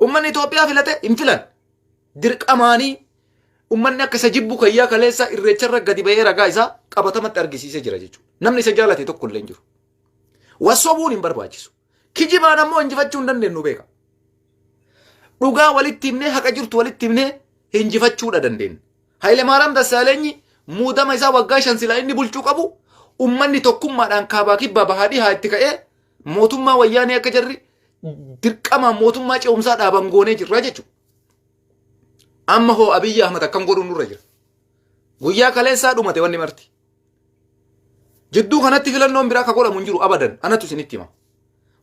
Ummanni Itoophiyaa filate hin filan. Dirqamaanii ummanni akka isa jibbu kayyaa kaleessa irreecharra gadi ba'ee ragaa isaa qabatamatti argisiisee jira jechuudha. Namni isa jaalate tokko illee hin jiru. Wassobuun hin barbaachisu. Kijibaan ammoo injifachuu hin dandeenyu beeka. Dhugaa walitti himnee haqa jirtu walitti himnee injifachuudha dandeenya. Hayilemaaraam Dassaalenyi muudama isaa waggaa 5 silaa inni bulchuu qabu ummanni tokkummaadhaan kaabaa kibbaa bahaa dhihaa itti ka'ee mootummaa wayyaanee akka jarri dirqamaan mootummaa ce'umsaa dhaaban goonee jirra jechuudha. Amma hoo Abiyyi Ahmad akkam godhuun nurra jira. Guyyaa kaleessaa dhumate wanni marti. Jidduu kanatti filannoon biraa ka godhamu hin jiru abadan anatu isinitti hima.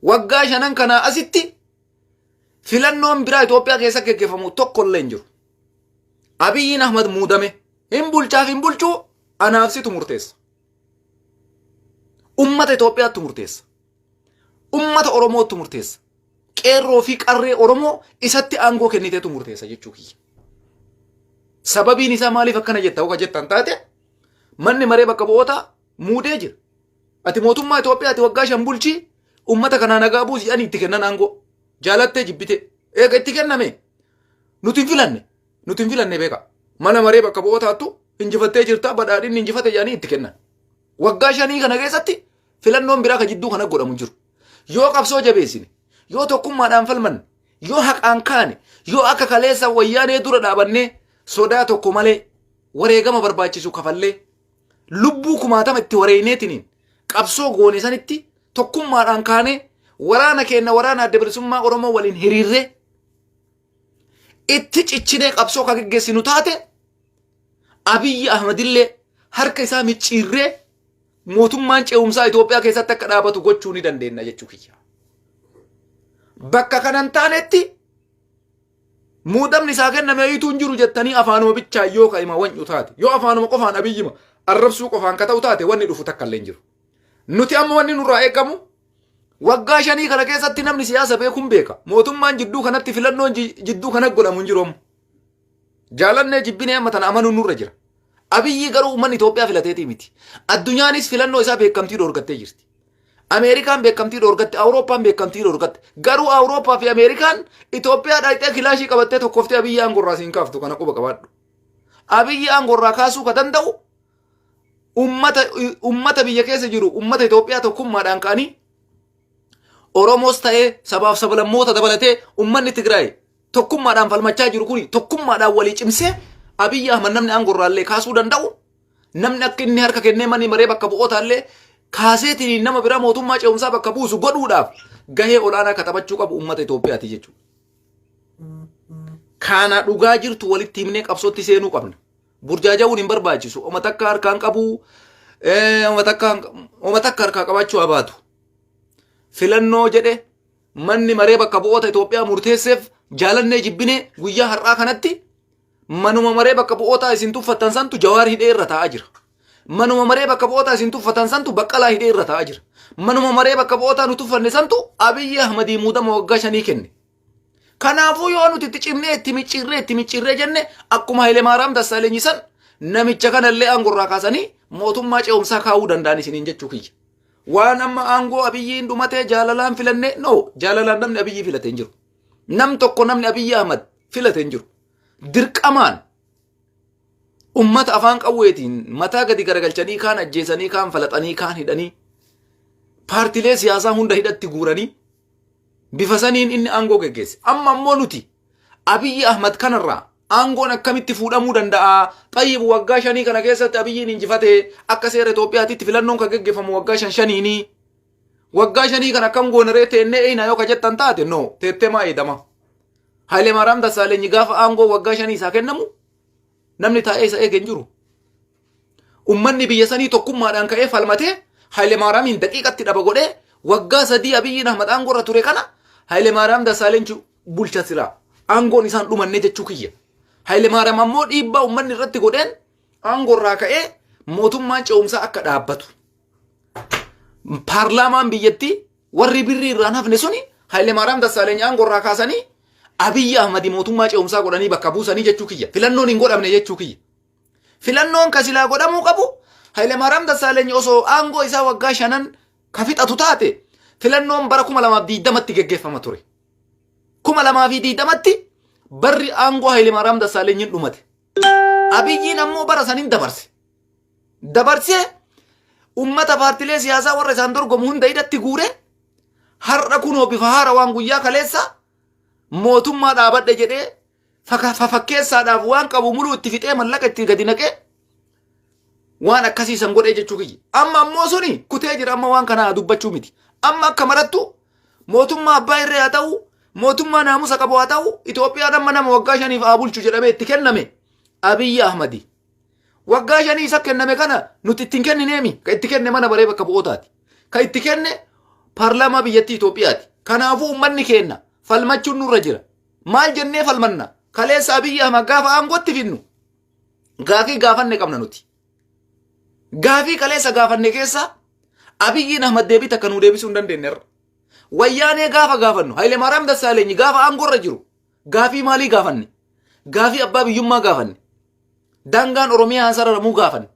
Waggaa shanan kanaa asitti filannoon biraa Itoophiyaa keessa geggeeffamu tokko illee hin jiru. Abiyyiin Ahmad muudame hin bulchaaf hin bulchuu anaaf situ murteessa. Ummata Itoophiyaattu murteessa. Ummata Oromootu murteessa. Qeerroo fi qarree Oromoo isatti aangoo kenniteetu murteessa jechuu kiyya. Sababiin isaa maaliif akkana jetta hoo ka jettan taate manni maree bakka bu'ootaa muudee jira. Ati mootummaa Itoophiyaati waggaa 5 bulchii ummata kanaa nagaa buusi jedhanii itti kennan aangoo. Jaalattee jibbitee. Eega itti kenname nuti hin filanne. Nuti hin filanne beeka. Mana maree bakka bu'ootaattu injifattee jirta badhaadhinni injifate jedhanii itti kennan. Waggaa shanii kana keessatti filannoon biraa ka jidduu kana godhamu hin jiru. Yoo qabsoo jabeessine, yoo tokkummaadhaan falmanne, yoo haqaan kaane, yoo akka kaleessa wayyaanee dura dhaabannee sodaa tokko malee wareegama barbaachisu kafallee lubbuu kumaatama itti wareeyneetiniin qabsoo goone sanitti tokkummaadhaan kaanee waraana keenna waraana adda bilisummaa Oromoo waliin hiriirree itti cichinee qabsoo ka geggeessinu taate Abiyyi Ahmadillee harka isaa micciirree mootummaan ce'umsaa Itoophiyaa keessatti akka dhaabatu gochuu ni dandeenya jechuu kiyya. Bakka kanan taanetti muudamni isaa kenname ituu hin jiru jettanii afaanuma bichaa yoo ka'ima wanyu taate yoo afaanuma qofaan abiyyima arrabsuu qofaan ka ta'u taate wanni dhufu takka illee hin jiru. Nuti amma wanni nurraa eegamu waggaa shanii kana keessatti namni siyaasa beekuun beeka. Mootummaan jidduu kanatti filannoon jidduu kana godhamu hin jiru amma. Jaalannee jibbinee amma tana amanuun nurra jira. Abiyyi garuu uummanni Itoophiyaa filateetii miti. Addunyaanis filannoo isaa beekamtii dhoorgattee jirti. Ameerikaan beekamtii dhoorgatte, Awurooppaan beekamtii dhoorgatte. Garuu Awurooppaa fi Ameerikaan Itoophiyaa dhaqxee kilaashii qabattee tokkoftee Abiyyi aangorraa siin kaaftu kana quba qabaadhu. Abiyyi aangorraa kaasuu ka danda'u ummata ummata biyya keessa jiru ummata Itoophiyaa tokkummaadhaan ka'anii Oromoos ta'ee sabaaf sablammoota dabalatee ummanni Tigraay tokkummaadhaan falmachaa jiru kun tokkummaadhaan walii cimsee Abiyyi Ahmad namni aangorraallee kaasuu danda'u namni akka inni harka kennee manni maree bakka bu'ootaallee kaaseetiin nama biraa mootummaa ce'umsaa bakka buusu godhuudhaaf gahee olaanaa ka taphachuu qabu uummata Itoophiyaati jechuudha. Kana dhugaa jirtu walitti himnee qabsootti seenuu qabna. Burjaaja'uun hin barbaachisu. Oma takka harkaan qabu, oma takka harkaa qabaachuu haa baatu. Filannoo jedhe manni maree bakka bu'oota Itoophiyaa murteesseef jaalannee jibbinee guyyaa har'aa kanatti manuma maree bakka bu'ootaa isin tuffattan santu Jawaar hidhee irra taa'aa jira. Manuma maree bakka bu'ootaa isin tuffatan santu Baqqalaa hidhee irra taa'aa jira. Manuma maree bakka bu'ootaa nu tuffanne santu Abiyyi Ahmadii muudama waggaa shanii kenne. Kanaafuu yoo nuti itti cimnee itti micciirree itti micciirree jenne akkuma Hayilemaaraam Dassaalenyi san namicha kanallee aangorraa kaasanii mootummaa ce'umsaa kaa'uu danda'an isiniin jechuu kiyya. Waan amma aangoo Abiyyiin dhumatee jaalalaan filannee no jaalalaan namni Abiyyii filate hin jiru. Nam tokko namni Abiyyi Ahmad filate hin jiru. Dirqamaan ummata afaan qawweetiin mataa gadi garagalchanii kaan ajjeesanii kaan falaxanii kaan hidhanii paartilee siyaasaa hunda hidhatti guuranii bifa saniin inni aangoo geggeesse. Amma ammoo nuti Abiyyi Ahmad kanarraa aangoon akkamitti fuudhamuu danda'a? Xayyib waggaa shanii kana keessatti Abiyyiin injifatee akka seera Itoophiyaatitti filannoon kan geggeeffamu waggaa shan shaniini. Waggaa shanii kana akkam goona ree teennee eeyna yoo ka jettan taate no teettee maa eedama. Haayilemaaraam Dassaalenyi gaafa aangoo waggaa shanii isaa kennamu namni taa'ee isa eege hin jiru. Ummanni biyya sanii tokkummaadhaan ka'ee falmatee Haayilemaaraamiin daqiiqatti dhaba godhee waggaa 3 Abiyyiin Ahmad aangoo irra ture kana Haayilemaaraam Dassaalenyi bulcha silaa aangoon isaan dhumanne jechuu kiyya. Haayilemaaraam ammoo dhiibbaa ummanni irratti godheen aangoo irraa ka'ee mootummaan ce'umsaa akka dhaabbatu. Paarlaamaan biyyattii warri birrii irraan hafne suni Haayilemaaraam Dassaaleny aangoo irraa kaasanii Abiyyi Ahmadi mootummaa ce'umsaa godhanii bakka buusanii jechuu kiyya. Filannoon hin godhamne jechuu kiyya. Filannoon ka silaa godhamuu qabu Haayilemaaraam Dassaaleny osoo aangoo isaa waggaa shanan ka fixatu taate filannoon bara 2020tti geggeeffama ture. 2020tti barri aangoo Hayilemaariyaam Dassaalenyiin dhumate. Abiyyiin ammoo bara saniin dabarse. Dabarsee ummata paartilee siyaasaa warra isaan dorgomu hunda hidhatti guure har'a kunoo bifa haarawaan guyyaa kaleessa mootummaa dhaabadhe jedhee fafakkeessaadhaaf waan qabu muluu itti fixee mallaqa itti gadi naqee waan akkasii san godhee jechuu kiyya. Amma ammoo suni kutee jira amma waan kana dubbachuu miti. Amma akka marattu mootummaa abbaa irree haa ta'u mootummaa naamusa qabu haa ta'u Itoophiyaan amma nama waggaa 5f haa bulchu jedhamee itti kenname Abiyyi Ahmadi. Waggaa 5 isa kenname kana nuti ittiin kennineemi. Ka itti kenne mana baree bakka bu'ootaati. Ka itti kenne paarlaamaa biyyattii Itoophiyaati. Kanaafuu uummanni keenna falmachuun nurra jira. Maal jennee falmanna? Kaleessa Abiyyi Ahmad gaafa aangootti finnu gaafii gaafanne qabna nuti. Gaafii kaleessa gaafanne keessa Abiyyiin Ahmad deebii takka nuu deebisuu hin dandeenye irra. Wayyaanee gaafa gaafannu Hayilemaariyaam Dassaalenyi gaafa aangoorra jiru gaafii maalii gaafanne? Gaafii abbaa biyyummaa gaafanne. Daangaan Oromiyaa haa sararamuu gaafanne.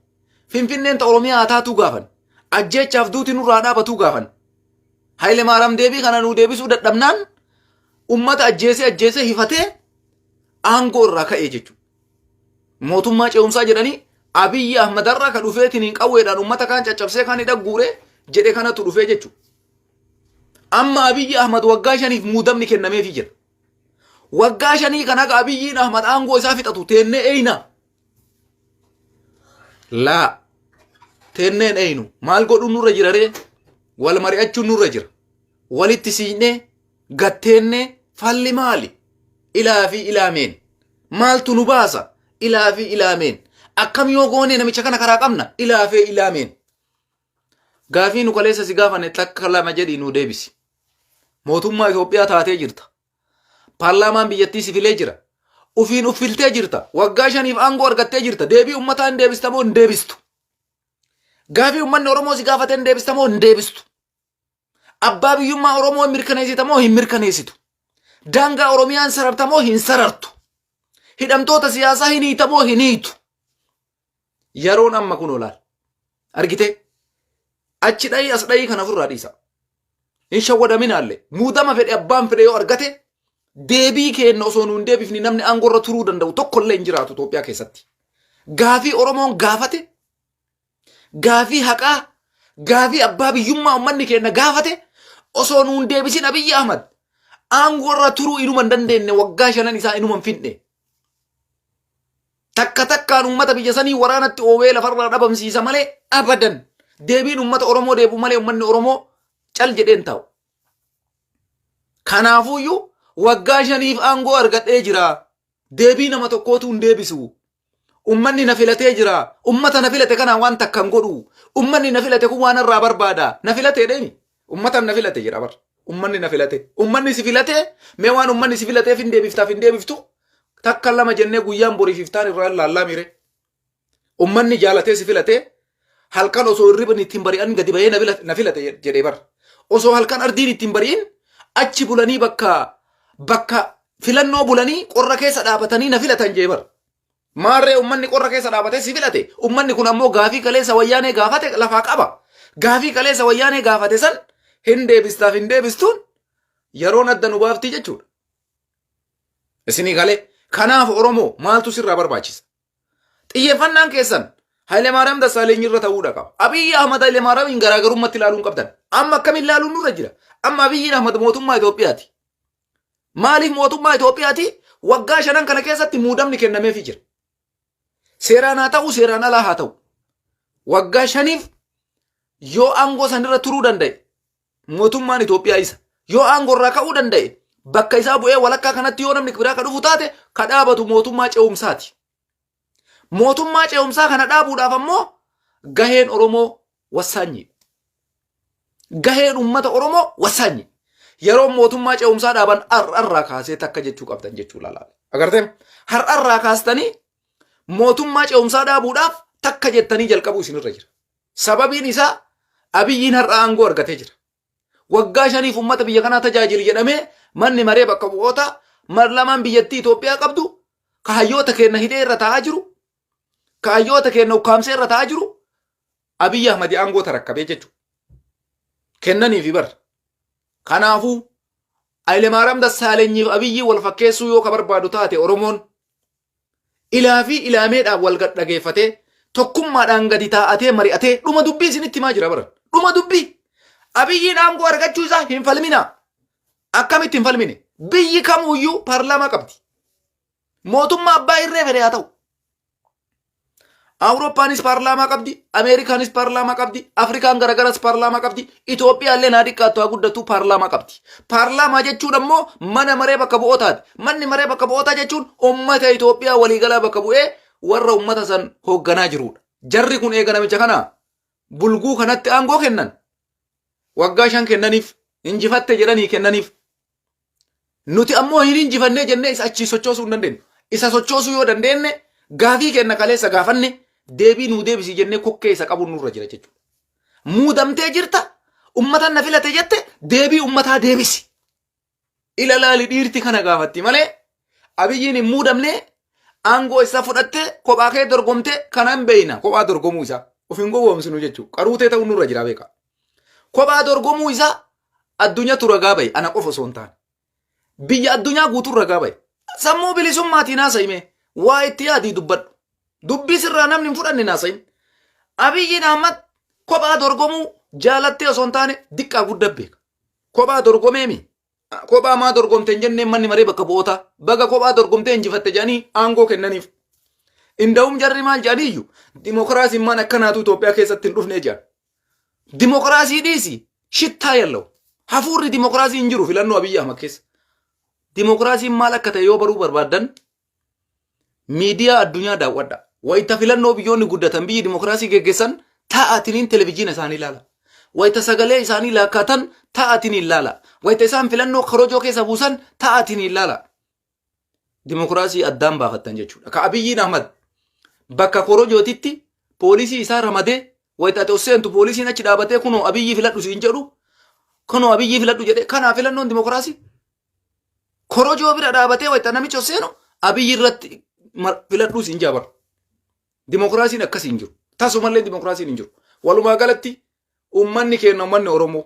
Finfinneen ta Oromiyaa haa taatuu gaafanne. Ajjeechaaf duuti nurraa dhaabatuu gaafanne. Hayilemaariyaam deebii kana nuu deebisuu dadhabnaan ummata ajjeesee ajjeesee hifatee aangoo irraa ka'ee jechuudha. Mootummaa ce'umsaa jedhanii Abiyyi Ahmad irraa ka dhufeetiin hin qawweedhaan ummata kaan caccabsee kaan hidha guuree jedhe kanatu dhufee jechuudha. Amma Abiyyi Ahmad waggaa 5f muudamni kennameefii jira. Waggaa 5 kan haga Abiyyiin Ahmad aangoo isaa fixatu teennee eeyna. Laa teenneen eeynu maal godhuun nurra jira ree? Wal mari'achuun nurra jira. Walitti siiqnee gatteennee falli maali? Ilaa fi ilaameen. Maaltu nu baasa? Ilaa fi ilaameen. Akkam yoo goone namicha kana karaa qabna? Ilaa fi ilaameen. Gaafii nu kaleessa si gaafanne takka lama jedhii nu deebisi. Mootummaa Itoophiyaa taatee jirta. Paarlaamaan biyyattii si filee jira. Ufiin uf filtee jirta. Waggaa 5f aangoo argattee jirta. Deebii uummataa hin deebista moo hin deebistu? Gaafii uummanni Oromoo si gaafate hin deebista moo hin deebistu? Abbaa biyyummaa Oromoo hin mirkaneessita moo hin mirkaneessitu? Daangaa Oromiyaa hin sararta moo hin sarartu? Hidhamtoota siyaasaa hin hiita moo hin hiitu? Yeroon amma kun olaal. Argitee? Achi dhayii as dhayii kana ofirraa dhiisa. Hin shawwadaminaallee. Muudama fedhe abbaan fedhe yoo argate deebii keenna osoo nuun deebifni namni aangoo irra turuu danda'u tokkollee hin jiraatu Itoophiyaa keessatti. Gaafii Oromoon gaafate, gaafii haqaa, gaafii abbaa biyyummaa uummanni keenya gaafate osoo nuun deebisin Abiyyi Ahmad aangoo irra turuu inuma hin dandeenye waggaa 5n isaa inuma hin finne. Takka takkaan uummata biyya sanii waraanatti oowee lafarraa dhabamsiisa malee abadan deebiin uummata Oromoo deebi'u malee uummanni Oromoo cal jedheen taa'u. Kanaafuyyuu waggaa 5f aangoo argadhee jira. Deebii nama tokkootu hin deebisu. Uummanni na filatee jira. Uummata na filate kanaan waan takka hin godhu. Uummanni na filate kun waan irraa barbaada. Na filatee deemi. Uummataan na filate jedha bar. Uummanni na filate. Uummanni si filate mee waan uummanni si filateef hin deebiftaaf hin deebiftu. Takka lama jennee guyyaan boriif iftaan irraa laallaa miire. Uummanni jaalatee si filate halkan osoo hirribni ittiin bari'an gadi bahee na filate jedhee bar. Osoo halkan ardiin ittiin bari'in achi bulanii bakka bakka filannoo bulanii qorra keessa dhaabatanii na filatan jee bar. Maarree uummanni qorra keessa dhaabatee si filate. Uummanni kun ammoo gaafii kaleessa wayyaanee gaafate lafaa qaba. Gaafii kaleessa wayyaanee gaafate san hin deebistaaf hin deebistuun yeroon adda nu baaftii jechuudha. Isinii galee kanaaf Oromoo maaltu sirraa barbaachisa? Xiyyeeffannaan keessan Hayilemaariyaam Dassaaleny irra ta'uudha qaba. Abiyyi Ahmad Hayilemaariyaamiin garaagarummaatti ilaaluu hin qabdan. Amma akkamiin ilaaluun nurra jira? Amma Abiyyi Ahmad mootummaa Itoophiyaati. Maaliif mootummaa Itoophiyaati? Waggaa 5n kana keessatti muudamni kennameefii jira. Seeraan haa ta'u, seeraan alaa haa ta'u. Waggaa 5f yoo aangoo sanirra turuu danda'e mootummaan Itoophiyaa isa. Yoo aangoo irraa ka'uu danda'e bakka isaa bu'ee walakkaa kanatti yoo namni biraa ka dhufu taate ka dhaabatu mootummaa ce'umsaati. Mootummaa ce'umsaa kana dhaabuudhaaf ammoo gaheen Oromoo wassaanyiidha. Gaheen uummata Oromoo wassaanyi. Yeroo mootummaa ce'umsaa dhaaban har'arraa kaasee takka jechuu qabdan jechuu laala. Agartee har'arraa kaastanii mootummaa ce'umsaa dhaabuudhaaf takka jettanii jalqabuu isinirra jira. Sababiin isaa Abiyyiin har'a aangoo argatee jira. Waggaa 5f uummata biyya kanaa tajaajili jedhamee manni maree bakka bu'oota marlamaan biyyattii Itoophiyaa qabdu ka hayyoota keenya hidhee irra taa'aa jiru ka hayyoota keenya ukkaamsee irra taa'aa jiru Abiyyi Ahmad aangoo tarakkabee jechuudha. Kennaniifi bar. Kanaafuu Hayilemaariyaam Dassaalenyiif Abiyyii wal fakkeessuu yoo ka barbaadu taate Oromoon ilaa fi ilaameedhaan wal gad dhageeffatee tokkummaadhaan gadi taa'atee mari'atee dhuma dubbii isinitti himaa jira baran. Dhuma dubbii. Abiyyiin aangoo argachuu isaa hin falminaa. Akkamitti hin falmine? Biyyi kamuuyyuu paarlaamaa qabdi. Mootummaa abbaa irree fedhe haa ta'u. Awurooppaanis paarlaamaa qabdi, Ameerikaanis paarlaamaa qabdi, Afrikaan garagaras paarlaamaa qabdi, Itoophiyaallee naa xiqqaattu haa guddattu paarlaamaa qabdi. Paarlaamaa jechuun ammoo mana maree bakka bu'ootaati. Manni maree bakka bu'ootaa jechuun uummata Itoophiyaa waliigalaa bakka bu'ee warra uummata san hoogganaa jirudha. Jarri kun eega namicha kana bulguu kanatti aangoo kennan waggaa 5 kennaniif injifatte jedhanii kennaniif. Nuti ammoo hin injifannee jennee isa achii sochoosuu hin dandeenyu. Isa sochoosuu yoo dandeenye gaafii kenna kaleessa gaafanne deebii nuu deebisi jennee kokkee isa qabuun nurra jira jechuudha. Muudamtee jirta ummatan na filate jette deebii ummataa deebisi. Ila laali dhiirti kana gaafatti malee Abiyyiin hin muudamne aangoo isaa fudhattee kophaa kee dorgomtee kana hin beeyna kophaa dorgomuu isaa of hin gowwoomsinu jechuudha. Qaruutee ta'uun nurra jira beeka. Kophaa dorgomuu isaa addunyatu ragaa bahe ana qofa osoo hin taane. Biyya addunyaa guutuun ragaa bahe. Sammuu bilisummaatiin haasa'ime waa itti yaadii dubbadhu. Dubbii sirraa namni hin fudhanne hin haasa'in. Abiyyiin Ahmad kophaa dorgomuu jaalattee osoo hin taane diqqaa guddaa beeka. Kophaa dorgomeemi. Kophaa maa dorgomte hin jenneen manni maree bakka bu'ootaa. Baga kophaa dorgomtee injifatte jedhanii aangoo kennaniif. Inda'um jarri maal jedhaniiyyu dimokiraasiin maan akkanaatu Itoophiyaa keessatti hin dhufne jedhan. Dimokiraasii dhiisi shittaa yallawu. Hafuurri dimokiraasii hin jiru filannoo Abiyyi Ahmad keessa. Dimokiraasiin maal akka ta'e yoo baruu barbaaddan miidiyaa addunyaa daawwadha. Wayita filannoo biyyoonni guddatan biyyi dimokiraasii geggeessan taa'atiniin televizyiina isaanii ilaala. Wayita sagalee isaanii laakkaatan taa'atiniin ilaala. Wayita isaan filannoo korojoo keessa buusan taa'atiniin ilaala. Dimokiraasii addaan baafattan jechuudha. Ka Abiyyiin Ahmad bakka korojootitti poolisii isaa ramadee wayita ati ol seentu poolisiin achi dhaabatee kunoo Abiyyii filadhu siin jedhu kunoo Abiyyii filadhu jedhee kanaa filannoon dimokiraasii. Korojoo bira dhaabatee wayita namichi ol seenu Abiyyi irratti filadhuu siin jaa bara. Dimokiraasiin akkasii hin jiru. Tasumallee dimokiraasiin hin jiru. Walumaa galatti uummanni keenya uummanni Oromoo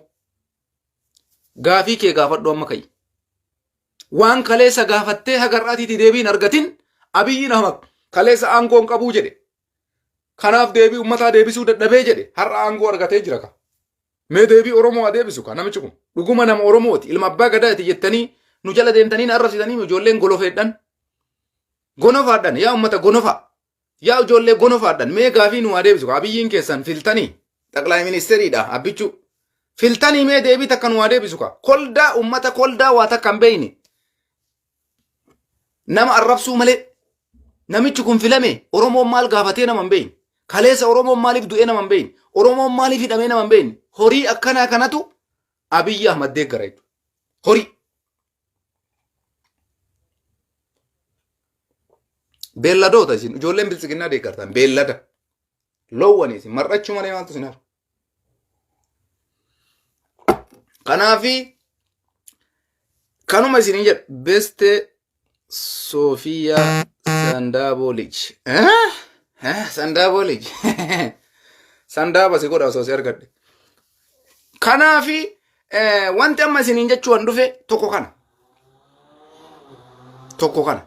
gaafii kee gaafadhu amma ka'i. Waan kaleessa gaafattee haga har'aatiitti deebii hin argatin Abiyyiin Ahmad kaleessa aangoo hin qabuu jedhe. Kanaaf deebii uummataa deebisuu dadhabee jedhe har'a aangoo argatee jira ka. Mee deebii Oromoo haa deebisu ka namichi kun. Dhuguma nama Oromooti ilma abbaa gadaati jettanii nu jala deemtanii na arrabsitanii ijoolleen golofeedhan. Gonofaadhan yaa uummata gonofaa. Yaa ijoollee gonofaadhan mee gaafii nu haa deebisu ka Abiyyiin keessan filtanii xaqlaay ministeriidha abbichuu. Filtanii mee deebii takka nu haa deebisu ka. Koldaa uummata koldaa waa takka hin beeyne. Nama arrabsuu malee namichi kun filame Oromoon maal gaafatee nama hin beekne. Kaleessa Oromoon maaliif du'ee nama hin beekne. Oromoon maaliif hidhamee nama hin beekne. Horii akkanaa kanatu Abiyyi Ahmad deeggara jechuudha. Horii. Beelladoota isin ijoolleen biltsiginnaa deeggartan beellada. Loowwan isin mar'achuu malee maaltu isin hafa. Kanaafi kanuma isinin jedhu beste Sofiyaa Sandaaboo lij. Eh? Sandaaboo lij. Sandaaba si godha osoo si argadhe. Kanaafi wanti amma isiniin jechuu an dhufe tokko kana. Tokko kana.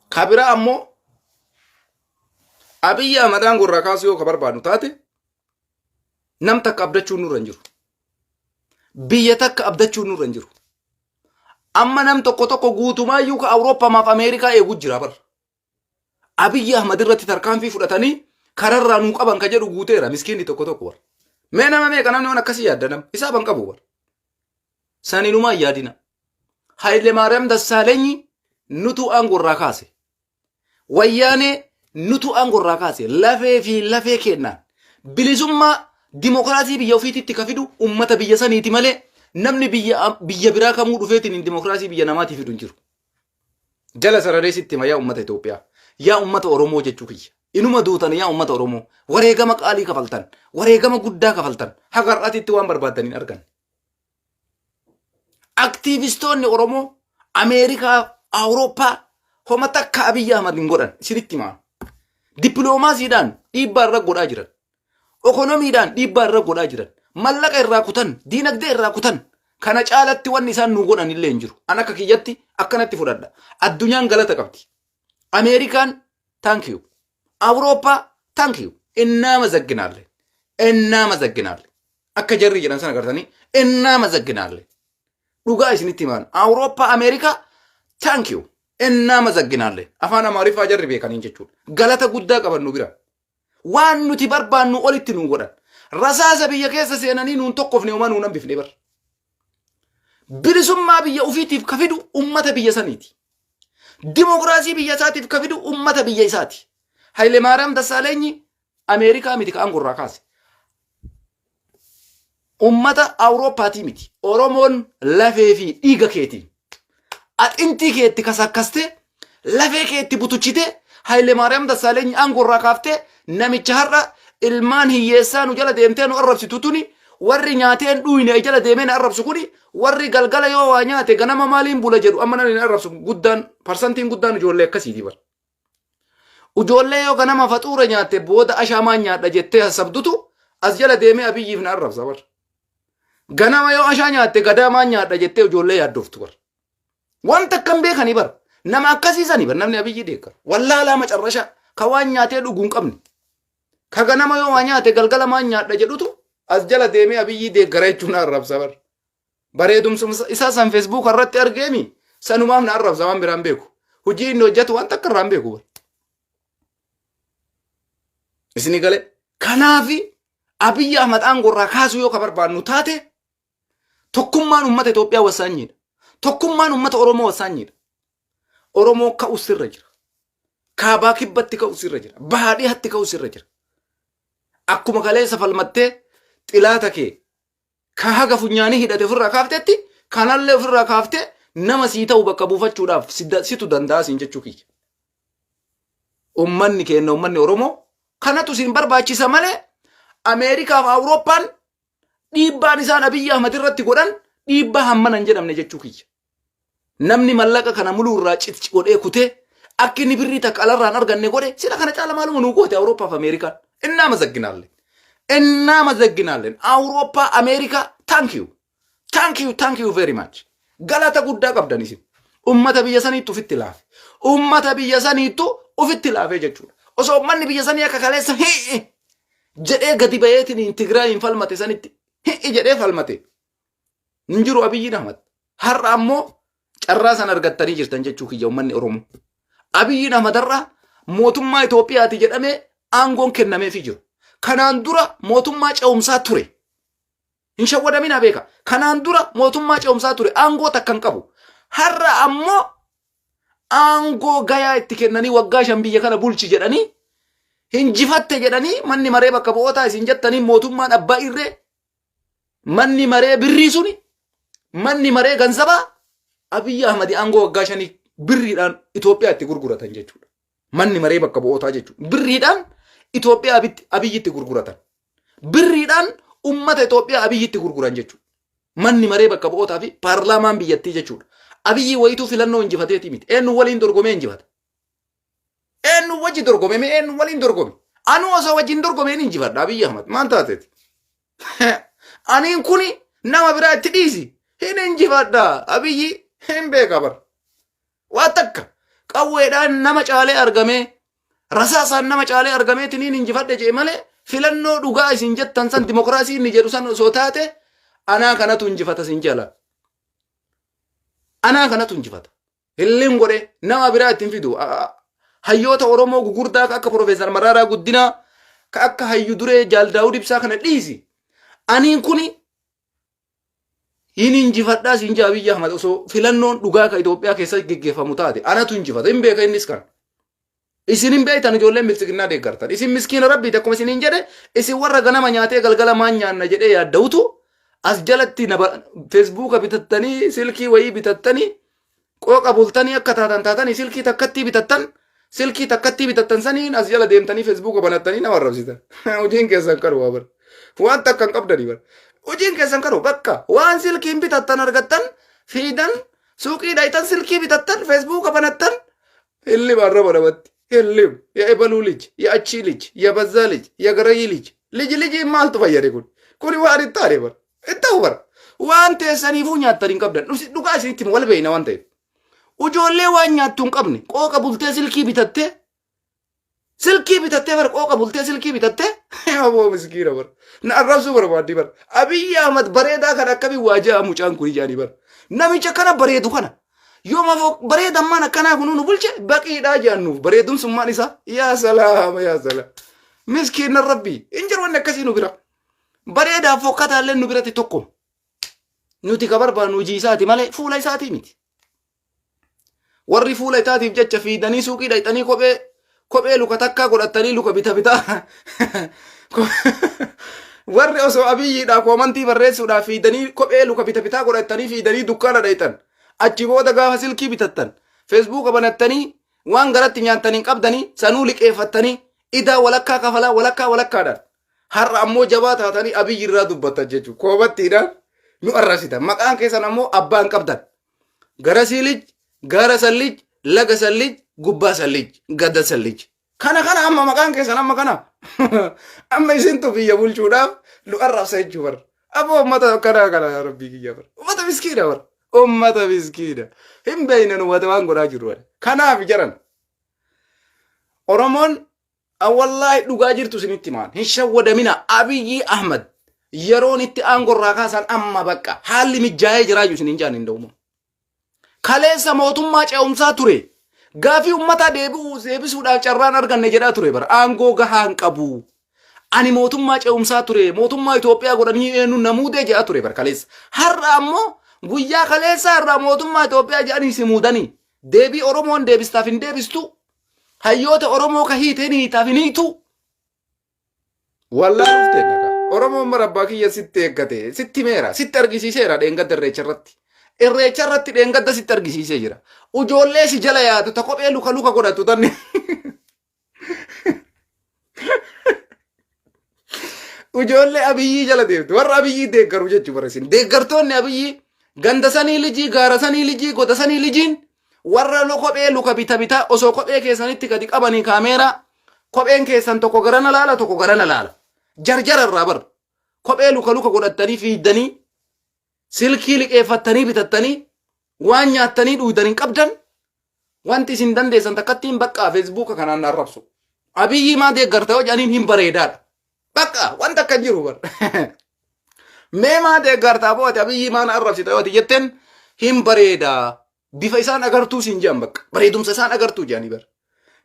Ka biraa ammoo Abiyyi Ahmad aangoo irraa kaasuu yoo ka barbaadnu taate nam takka abdachuun nurra hin jiru. Biyya takka abdachuun nurra hin jiru. Amma nam tokko tokko guutumaayyuu ka Awurooppamaaf Ameerikaa eegu jira bar. Abiyyi Ahmad irratti tarkaanfii fudhatanii kararraa nuu qaban ka jedhu guuteera miskiinni tokko tokko bar. Mee nama meeqa namni waan akkasii yaadda nam isaa ban qabu bar. Saninumaa hin yaadina. Haayile Maariyaam Dassaalenyi nutu aangoo irraa kaase. Wayyaanee nutu aangoo irraa kaase lafee fi lafee kennaan bilisummaa dimokiraasii biyya ofiititti ka fidu ummata biyya saniiti malee namni biyya biyya biraa kamuu dhufeetiin hin dimokiraasii biyya namaatii fidu hin jiru. Jala sararee sitti hima yaa ummata Itoophiyaa yaa ummata Oromoo jechuu kiyya. Inuma duutan yaa ummata Oromoo wareegama qaalii kafaltan wareegama guddaa kafaltan haga har'aatitti waan barbaaddan hin arganne. Aktiivistoonni Oromoo Ameerikaa, Awurooppaa homa takka Abiyyi Ahmad hin godhan isinitti himaa. Dippiloomaasiidhaan dhiibbaa irra godhaa jiran. Okonomiidhaan dhiibbaa irra godhaa jiran. Mallaqa irraa kutan, diinagdee irraa kutan. Kana caalatti wanni isaan nu godhan illee hin jiru. An akka kiyyatti akkanatti fudhadha. Addunyaan galata qabdi. Ameerikaan thank you. Awurooppaa thank you. እናመሰግናለን. እናመሰግናለን. Akka jarri jedhan sana gartanii እናመሰግናለን. Dhugaa isinitti himaan. Awurooppaa Ameerikaa thank you. እናመሰግናለን. Afaan Amaariffaa jarri beekaniin jechuudha. Galata guddaa qaban nu bira. Waan nuti barbaannu olitti nu godhan. Rasaasa biyya keessa seenanii nuun tokkofne homaa nuun hambifne bar. Bilisummaa biyya ofiitiif ka fidu ummata biyya saniiti. Dimokiraasii biyya isaatiif ka fidu ummata biyya isaati. Haile Maariyaam Dassaaleenyi Ameerikaa miti ka aangorraa kaase. Ummata Awurooppaatii miti. Oromoon lafee fi dhiiga keetiin axintii keetti kasakkastee, lafee keetti butuchitee, Haile Maariyaam Dassaaleenyi aangorraa kaaftee, namicha har'a ilmaan hiyyeessaa nu jala deemtee nu arrabsitu tuni, warri nyaateen dhuyne jala deemee na arrabsu kuni, warri galgala yoo waa nyaate ganama maaliin bula jedhu, amma namni na arrabsu guddaan, parsantiin guddaan ijoollee akkasiiti bar. Ijoollee yoo ganama faxuura nyaatte booda ashaamaan nyaadha jettee hassabdutu as jala deemee Abiyyiif na arrabsa bar. Ganama yoo ashaa nyaatte gadaamaan nyaadha jettee ijoollee yaaddoftu bar. Wanta akkam beekanii bar. Nama akkasiisanii bar namni Abiyyi deeggaru. Wallaalaa macarrasha ka waan nyaatee dhuguu hin qabne. Ka ganama yoo waa nyaate galgala maan nyaadha jedhutu as jala deemee Abiyyi deeggara jechuun na arrabsa bar. Bareedumsa isaa san Facebook irratti argeemi sanumaaf na arrabsa, waan biraan beeku. Hojii inni hojjetu waan takka irraan beeku bar. Isini galee kanaafi Abiyyi Ahmad aangoo irraa kaasuu yoo ka barbaannu taate, tokkummaan uummata Itoophiyaa wasaanyiidha. Tokkummaan uummata Oromoo wasaanyiidha. Oromoo ka'u sirra jira. Kaabaa kibbatti ka'u sirra jira. Bahaa dhihatti ka'u sirra jira. Akkuma kaleessa falmattee xilaata kee ka haga funyaanii hidhate ofirraa kaaftetti, kanallee ofirraa kaaftee nama sii ta'u bakka buufachuudhaaf situ danda'a siin jechuu kiyya. Uummanni keenya, uummanni Oromoo, kanatu siin barbaachisa malee Ameerikaaf Awurooppaan dhiibbaan isaan Abiyyi Ahmad irratti godhan dhiibbaa hammana hin jedhamne jechuu kiyya. Namni mallaqa kana muluu irraa citci godhee kutee akka inni birrii takka alarraan arganne godhe, sila kana caala maaluma nuu goote Awurooppaa fi Ameerikaan? እናመሰግናለን. እናመሰግናለን. Awurooppaa Ameerikaa, thank you. Thank you, thank you very much. Galata guddaa qabdan isin. Ummata biyya saniittu ofitti laafe. Ummata biyya saniittu ofitti laafee jechuudha. Osoo uummanni biyya sanii akka kaleessa hi'i jedhee gadi baheetiin Tigraayin falmate sanitti hi'i jedhee falmate, hin jiru Abiyyiin Ahmad. Har'a ammoo carraa san argattanii jirtan jechuu kiyya, uummanni Oromoo. Abiyyiin Ahmad har'a mootummaa Itoophiyaati jedhamee aangoon kennameefii jiru. Kanaan dura mootummaa ce'umsaa ture. Hin shawwadaminaa, beeka. Kanaan dura mootummaa ce'umsaa ture, aangoo takka hin qabu. Har'a ammoo aangoo gayaa itti kennanii waggaa 5 biyya kana bulchi jedhanii, hinjifatte jedhanii, manni maree bakka bu'ootaa isin jettanii, mootummaan abbaa irree, manni maree birrii suni, manni maree ganzabaa, Abiyyi Ahmad aangoo waggaa 5 birriidhaan Itoophiyaa itti gurguratan jechuudha. Manni maree bakka bu'ootaa jechuudha. Birriidhaan Itoophiyaa Abiyyitti gurguratan. Birriidhaan ummata Itoophiyaa Abiyyitti gurguran jechuudha. Manni maree bakka bu'ootaa fi paarlaamaan biyyattii jechuudha. Abiyyi wayituu filannoo injifateetii miti. Eenyu waliin dorgomee injifata? Eenyu wajji dorgome? Mee eenyu waliin dorgome? Anu osoo wajjin dorgomeen injifadha Abiyyi Ahmad. Maal taateeti? Aniin kuni nama biraa itti dhiisi. Hin injifadha. Abiyyi hin beeka bar. Waa takka qawweedhaan nama caalee argamee, rasaasaan nama caalee argameetiin hin injifadhe jee malee, filannoo dhugaa isin jettan san, dimokiraasii inni jedhu san osoo taate, anaa kanatu injifata sin jala. Anaa kanatu injifata. Hilliin godhe nama biraa ittiin fidu. Hayyoota Oromoo gugurdaa ka akka Profeesar Maraaraa Guddinaa, ka akka Hayyu Duree Jaal Daawud Ibsaa kana dhiisi. Aniin kuni hin injifadhaa siin jaa Abiyyi Ahmad, osoo filannoon dhugaa ka Itoophiyaa keessatti geggeeffamu taate anatu injifata. Hin beeka innis kana. Isin hin beektan, ijoolleen biltsiginnaa deeggartan. Isin miskiina rabbiiti, akkuma isiniin jedhe, isin warra ganama nyaatee galgala maan nyaanna jedhee yaadda'utu as jalatti Feesbuuka bitattanii, silkii wayii bitattanii, qooqa bultanii, akka taatan taatanii silkii takkattii bitattan, silkii takkattii bitattan saniin as jala deemtanii Feesbuuka banattanii nama arrabsitan. Hojiin keessan kanuma bara. Waan takka hin qabdanii bara. Hojiin keessan kanuma, bakka waan silkiin bitattan argattan fiidan suuqii dhaytan, silkii bitattan, Feesbuuka banattan, ህልም arraba namatti ህልም የእበሉ ልጅ የአቺ ልጅ የበዛ ልጅ የገረይ ልጅ ልጅ ልጅ maaltu fayyade? Kun kuni waan hin taane bara, hin ta'u bara. Waan teessaniifuu nyaattan hin qabdan. Dhugaa isinitti hima wal beeyna waan ta'eef. Ijoollee waan nyaattu hin qabne qooqa bultee silkii bitattee silkii bitattee bar qooqa bultee silkii bitattee aboo miskiina bar na arrabsuu barbaaddi bar Abiyyi Ahmad bareedaa kan akkamii waa ja'a mucaan kun ijaanii bar namicha kana bareedu kana yoo mafoo bareedammaan akkanaa kunuu nu bulche baqiidhaa jedhan nuuf bareedumsummaan isaa yaa salaama yaa salaam miskiina rabbii hin jiru wanni akkasii nu bira bareedaa fokkataallee nu biratti tokko nuti ka barbaannu hojii isaati malee fuula isaatii miti. Warri fuula isaatiif jecha fiidanii suuqii dhaqxanii kophee kophee luka takkaa godhattanii luka bita bitaa warri osoo abiyyiidhaa koomantii barreessuudhaaf fiidanii kophee luka bita bitaa godhattanii fiidanii dukkaana dhaqxan achi booda gaafa silkii bitattan feesbuuka banattanii waan garatti nyaattan hin qabdanii sanuu liqeeffattanii idaa walakkaa kafalaa walakkaa walakkaadhaan Har'a ammoo jabaa taatanii Abiyyi irraa dubbattan jechuudha. Koobattiidhaan nu arrabsitan. Maqaan keessan ammoo abbaa hin qabdan. Gara siilij, gaara sallij, laga sallij, gubbaa sallij, gada sallij. Kana kana amma maqaan keessan amma kana. Amma isintu biyya bulchuudhaaf nu arrabsa jechuu bara. Aboo uummata akkanaa kana yaa rabbii kiyya bara. Uummata miskiina bara. Uummata miskiina. Hin beekne nu waan godhaa jirru. Kanaaf jaran. Oromoon Wallaahi dhugaa jirtu isinitti himaan. Hin shawwadamina. Abiyyi Ahmad yeroon itti aangoo irraa kaasan amma bakka haalli mijaa'ee jiraayyuu isin hin jaan hin da'uma. Kaleessa mootummaa ce'umsaa ture. Gaafii uummataa deebi'uu deebisuudhaaf carraan arganne jedhaa ture bara. Aangoo gahaa hin qabu. Ani mootummaa ce'umsaa ture. Mootummaa Itoophiyaa godhanii eenyu namuudee jedhaa ture bara kaleessa. Har'a ammoo guyyaa kaleessaa irraa mootummaa Itoophiyaa jedhanii si muudanii. Deebii Oromoon deebistaaf hin deebistu. Hayyoota Oromoo ka hiite ni hiitaaf hin hiitu. Wallaa dhufte naqa. Oromoon bara abbaa kiyya sitti eeggate, sitti himeera, sitti argisiiseera dheengadda irreecha irratti. Irreecha irratti dheengadda sitti argisiisee jira. Ujoollee si jala yaatu ta kophee luka luka godhatu tanni. Ujoollee Abiyyii jala deemtu. Warra Abiyyii deeggaru jechuun bara isin. Deeggartoonni Abiyyii ganda sanii lijii, gaara sanii lijii, goda sanii lijiin warra kophee luka bita bitaa osoo kophee keessanitti gadi qabanii kaameeraa kopheen keessan tokko garana laala tokko garana laala. Jarjara irraa bar. Kophee luka luka godhattanii fiiddanii silkii liqeeffattanii bitattanii waan nyaattanii dhuugdan hin qabdan wanti isin dandeessan takkattiin baqqaa feesbuuka kanaan na arrabsu. Abiyyi maa deeggarta yoo jedhaniin hin bareedaadha. Bakka wanta akka hin jiru bar. Mee maa deeggarta aboo ati Abiyyi maa na arrabsita yoo ati jetteen hin bareedaa. Bifa isaan agartuu siin jedhan bakka. Bareedumsa isaan agartuu jedhanii bar.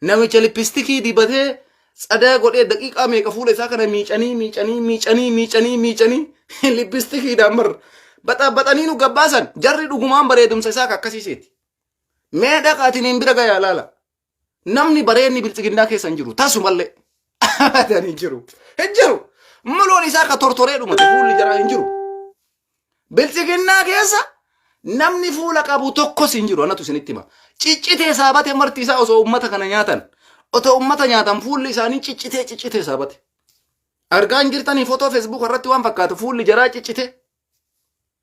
Namicha lippistikii dibatee tsadaa godhee daqiiqaa meeqa fuula isaa kana miicanii miicanii miicanii miicanii miicanii lippistikiidhaan bar baxaa baxanii nu gabbaasan jarri dhugumaan bareedumsa isaa akkasii seeti. Mee dhaqaatiin hin bira gayaa laala. Namni bareenni biltsiginnaa keessa hin jiru tasumallee abadan hin jiru. Hin jiru. Muluun isaa ka tortoree dhumate fuulli jaraa hin jiru. Biltsiginnaa keessa namni fuula qabu tokkos hin jiru anatu isinitti hima. Ciccitee saabate marti isaa osoo uummata kana nyaatan otoo uummata nyaatan fuulli isaanii ciccitee ciccitee saabate. Argaa hin jirtanii footoo feesbuuk irratti waan fakkaatu fuulli jaraa ciccitee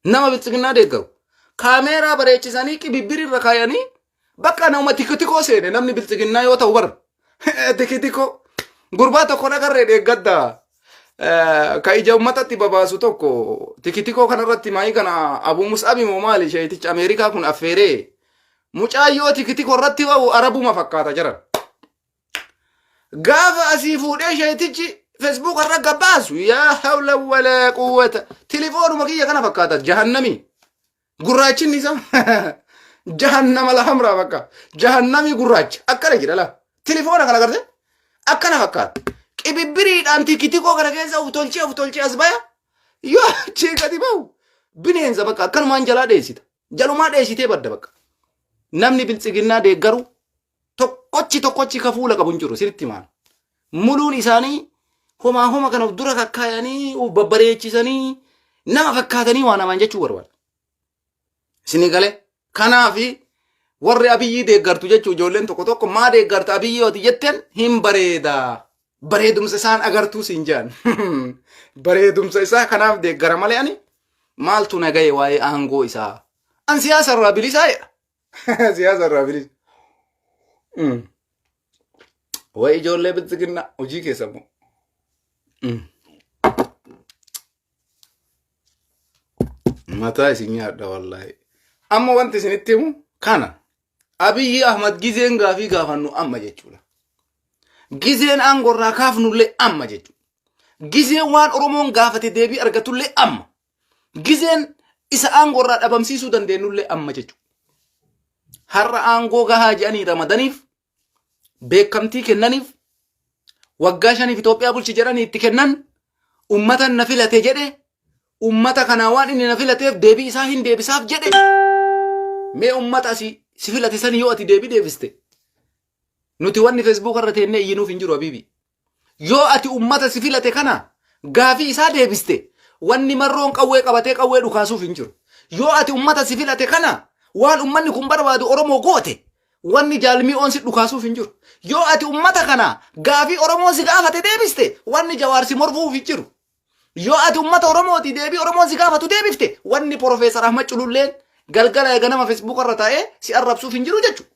nama biltsiginnaa deeggaru. Kaameeraa bareechisanii qibibbiri irra kaayanii bakka nama tikitikoo seene namni biltsiginnaa yoo ta'u bara. Tikitikoo gurbaa tokko nagarree deeggadda. Ka ija uummatatti babaasu tokko tikitikoo kanarratti maayii kana Abu Mus'abi moo maali sheeticha Ameerikaa kun affeeree mucaayyoo tikitikoo irratti ba'u arabuma fakkaata jiran. Gaafa asii fuudhee sheetichi Facebook irra gabbaasu yaa hawla walaa quwwata tilifoonuma kiyya kana fakkaata jahannamii gurraachinni isaa jahannama lahamraa bakka jahannamii gurraacha akkana jira laa tilifoona kana garte akkana fakkaata qibibbiriidhaan tikitikoo kana keessa of tolchee of tolchee as baya yoo achii gadi ba'u bineensa bakka akkanumaan jalaa dheessita jalumaa dheessitee badda bakka namni biltsiginnaa deeggaru tokkochi tokkochi ka fuula qabu hin jiru sirriitti himaan. Muluun isaanii homaa homa kana of dura kakkaayanii of babbareechisanii nama fakkaatanii waa namaan jechuu barbaada. Isinii galee kanaafi warri Abiyyii deeggartu jechuu ijoolleen tokko tokko maa deeggarta Abiyyii yoo ati jetteen hin bareeda. Bareedumsa isaan agartuu siin jedhan. Bareedumsa isaa kanaaf deeggara malee ani maaltu na gahe waa'ee aangoo isaa. An siyaasa irraa bilisaa jedha. Siyaasa irraa bilisa. Wayi ijoollee biltsiginnaa hojii keessa immoo. Mataa isin nyaadha wallaahi. Amma wanti isinitti himu kana. Abiyyi Ahmad gizeen gaafii gaafannu amma jechuudha. Gizeen aangorraa kaafnullee amma jechuudha. Gizeen waan Oromoon gaafate deebii argatullee amma. Gizeen isa aangorraa dhabamsiisuu dandeenyullee amma jechuudha. Har'a aangoo gahaa jedhanii ramadaniif beekamtii kennaniif waggaa 5f Itoophiyaa bulchi jedhanii itti kennan ummata na filate jedhe ummata kanaa waan inni na filateef deebii isaa hin deebisaaf jedhe mee ummata asii si filate sani yoo ati deebii deebiste nuti wanni feesbuuk irra teennee iyyinuuf hin jiru habiibi Yoo ati ummata si filate kana gaafii isaa deebiste wanni marroon qawwee qabatee qawwee dhukaasuuf hin jiru. Yoo ati ummata si filate kana waan ummanni kun barbaadu Oromoo goote wanni jaalmi'oon si dhukaasuuf hin jiru. Yoo ati ummata kana gaafii Oromoon si gaafate deebiste wanni Jawaar si mormuuf hin jiru. Yoo ati ummata Oromooti deebii Oromoon si gaafatu deebifte wanni Porofeesar Ahmad Cululleen galgala ganama Facebook irra taa'ee si arrabsuuf hin jiru jechuudha.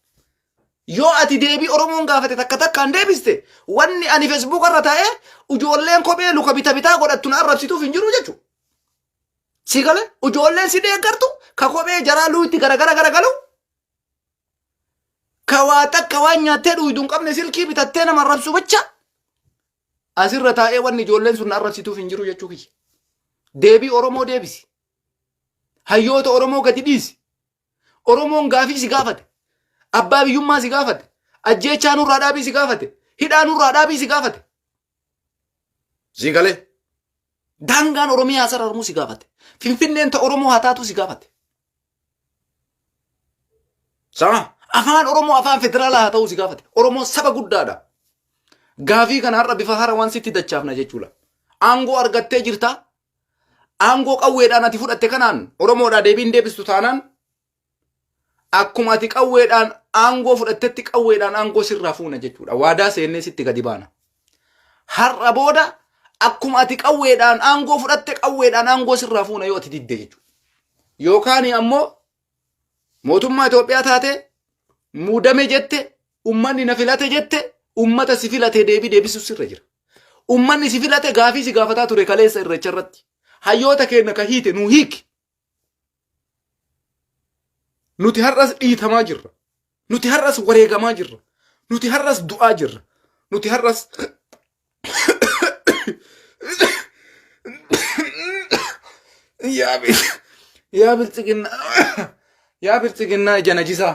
Yoo ati deebii Oromoon gaafate takka takkaan deebiste wanni ani Facebook irra taa'ee ijoolleen kophee luka bita bitaa godhattu na arrabsituuf hin jiru jechuudha. Si gale ijoolleen si deeggartu ka kophee jaraa luutti garagara garagalu ka waa takka waan nyaattee dhuydu hin qabne silkii bitattee nama arrabsu bicha asirra taa'ee wanni ijoolleen sun na arrabsituuf hin jiru jechuu kiyya. Deebii Oromoo deebisi. Hayyoota Oromoo gadi dhiisi. Oromoon gaafii si gaafate. Abbaa biyyummaa si gaafate. Ajjeechaa nurraa dhaabii si gaafate. Hidhaa nurraa dhaabii si gaafate. Si galee. Daangaan Oromiyaa sararmuu si gaafate. Finfinneen ta Oromoo haa taatuu si gaafate. Sama afaan Oromoo afaan federaalaa haa ta'uu si gaafate. Oromoon saba guddaadha. Gaafii kana har'a bifa hara waan sitti dachaafna jechuudha. Aangoo argattee jirtaa? Aangoo qawweedhaan ati fudhatte kanaan Oromoodhaa deebiin deebistu taanaan akkuma ati qawweedhaan aangoo fudhattetti qawweedhaan aangoo sirraa fuuna jechuudha. Waadaa seennee sitti gadi baana. Har'a booda akkuma ati qawweedhaan aangoo fudhatte qawweedhaan aangoo sirraa fuuna yoo ati didde jechuudha. Yookaan ammoo mootummaa Itoophiyaa taate muudame jette ummanni na filate jette ummata si filate deebii deebisuu sirra jira. Ummanni si filate gaafii si gaafataa ture kaleessa irreecha irratti. Hayyoota keenya ka hiite nu hiiki. Nuti har'as dhiitamaa jirra. Nuti har'as wareegamaa jirra. Nuti har'as du'aa jirra. Nuti har'as yaa yaa biltsiginnaa yaa biltsiginnaa ija najisaa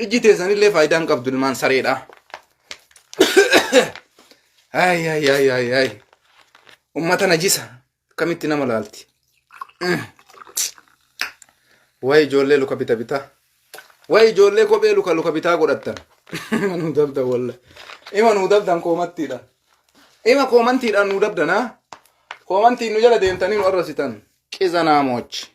ijji teessanillee faayidaa hin qabdu ilmaan sareedha. Ay ay ay ay ay ummata najisa akkamitti nama laalti. Wayi ijoollee luka bita bitaa. Wayi ijoollee kophee luka luka bitaa godhattan. Ima nuu dabdan walla. Ima nuu dabdan koomattiidha. Ima koomantiidhaan nuu dabdan ha. Koomantiin nu jala deemtanii nu arrasitan. Qizanaa moochi.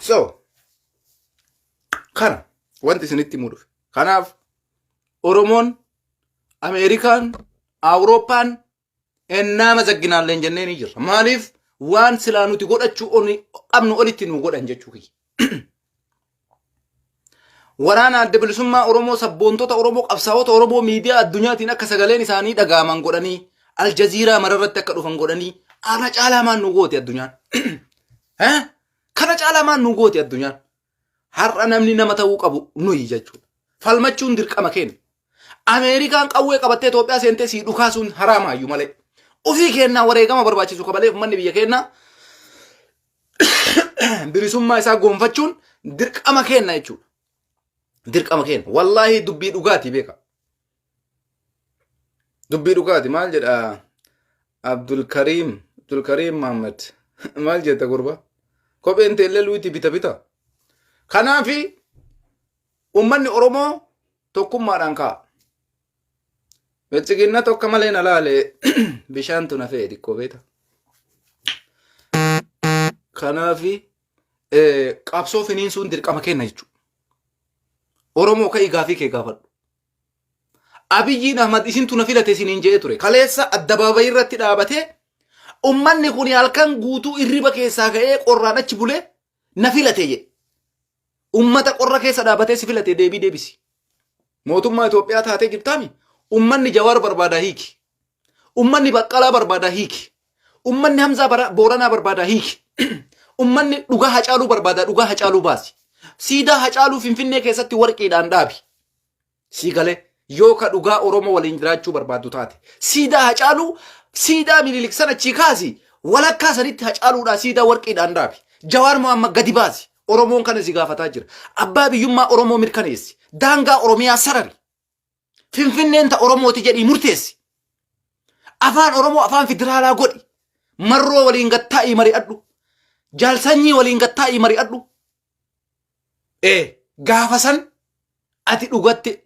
So, kana wanti isinitti himuu dhufe. Kanaaf Oromoon, Ameerikaan, Awurooppaan ennaa mazagginaalleen jennee ni jirra. Maaliif waan silaa nuti godhachuu qabnu olitti nu godhan jechuu kiyya. Waraana adda bilisummaa Oromoo sabboontota Oromoo qabsaa'ota Oromoo miidiyaa addunyaatiin akka sagaleen isaanii dhaga'aman godhanii Aljaziiraa mararratti akka dhufan godhanii ana caalaa maan nu goote addunyaan. Eh? Kana caalaa maan nu goote addunyaan. Har'a namni nama ta'uu qabu nuyi jechuudha. Falmachuun dirqama keenya. Ameerikaan qawwee qabattee Itoophiyaa seentee sii dhukaasuun haraamaayyuu malee. Ofii keenyaa wareegama barbaachisu kabalee uummanni biyya keenyaa bilisummaa isaa goonfachuun dirqama keenya jechuudha. Dirqama keenya. Wallaahi dubbii dhugaati beeka. Dubbii dhugaati maal jedha Abdulkariim Abdulkariim Mahammad maal jetta gurba kopheen teellee luuti bita bita. Kanaafi uummanni Oromoo tokkummaadhaan ka'a. Biltsiginna tokko malee na laale bishaantu na fe'e xiqqoo beeta. Kanaafi qabsoo finiinsuun dirqama kenna jechuudha. Oromoo ka'ii gaafii kee gaafadhu. Abiyyiin Ahmad isintu na filate isiniin jedhee ture. Kaleessa addabaabayii irratti dhaabatee ummanni kun halkan guutuu irriba keessaa ka'ee qorraan achi bulee na filate jedhe. Ummata qorra keessa dhaabatee si filate deebii deebisi. Mootummaa Itoophiyaa taatee jirtaami. Ummanni Jawaar barbaadaa hiiki. Ummanni Baqqalaa barbaadaa hiiki. Ummanni Hamzaa Booranaa barbaadaa hiiki. Ummanni dhugaa Hacaaluu barbaadaa dhugaa Hacaaluu baasi. Siidaa Hacaaluu Finfinnee keessatti warqiidhaan dhaabi. Sii galee yoo ka dhugaa Oromoo waliin jiraachuu barbaaddu taate. Siidaa Hacaaluu siidaa Minilik sana achii kaasi walakkaa sanitti Hacaaluudhaa siidaa warqiidhaan dhaabi. Jawaar Mohaammed gadi baasi. Oromoon kana si gaafataa jira. Abbaa biyyummaa Oromoo mirkaneessi. Daangaa Oromiyaa sarari. Finfinneen ta Oromooti jedhii murteessi. Afaan Oromoo afaan federaalaa godhi. Marroo waliin gattaa'ii mari'adhu. Jaalsanyii waliin gattaa'ii mari'adhu. Ee gaafa san ati dhugatti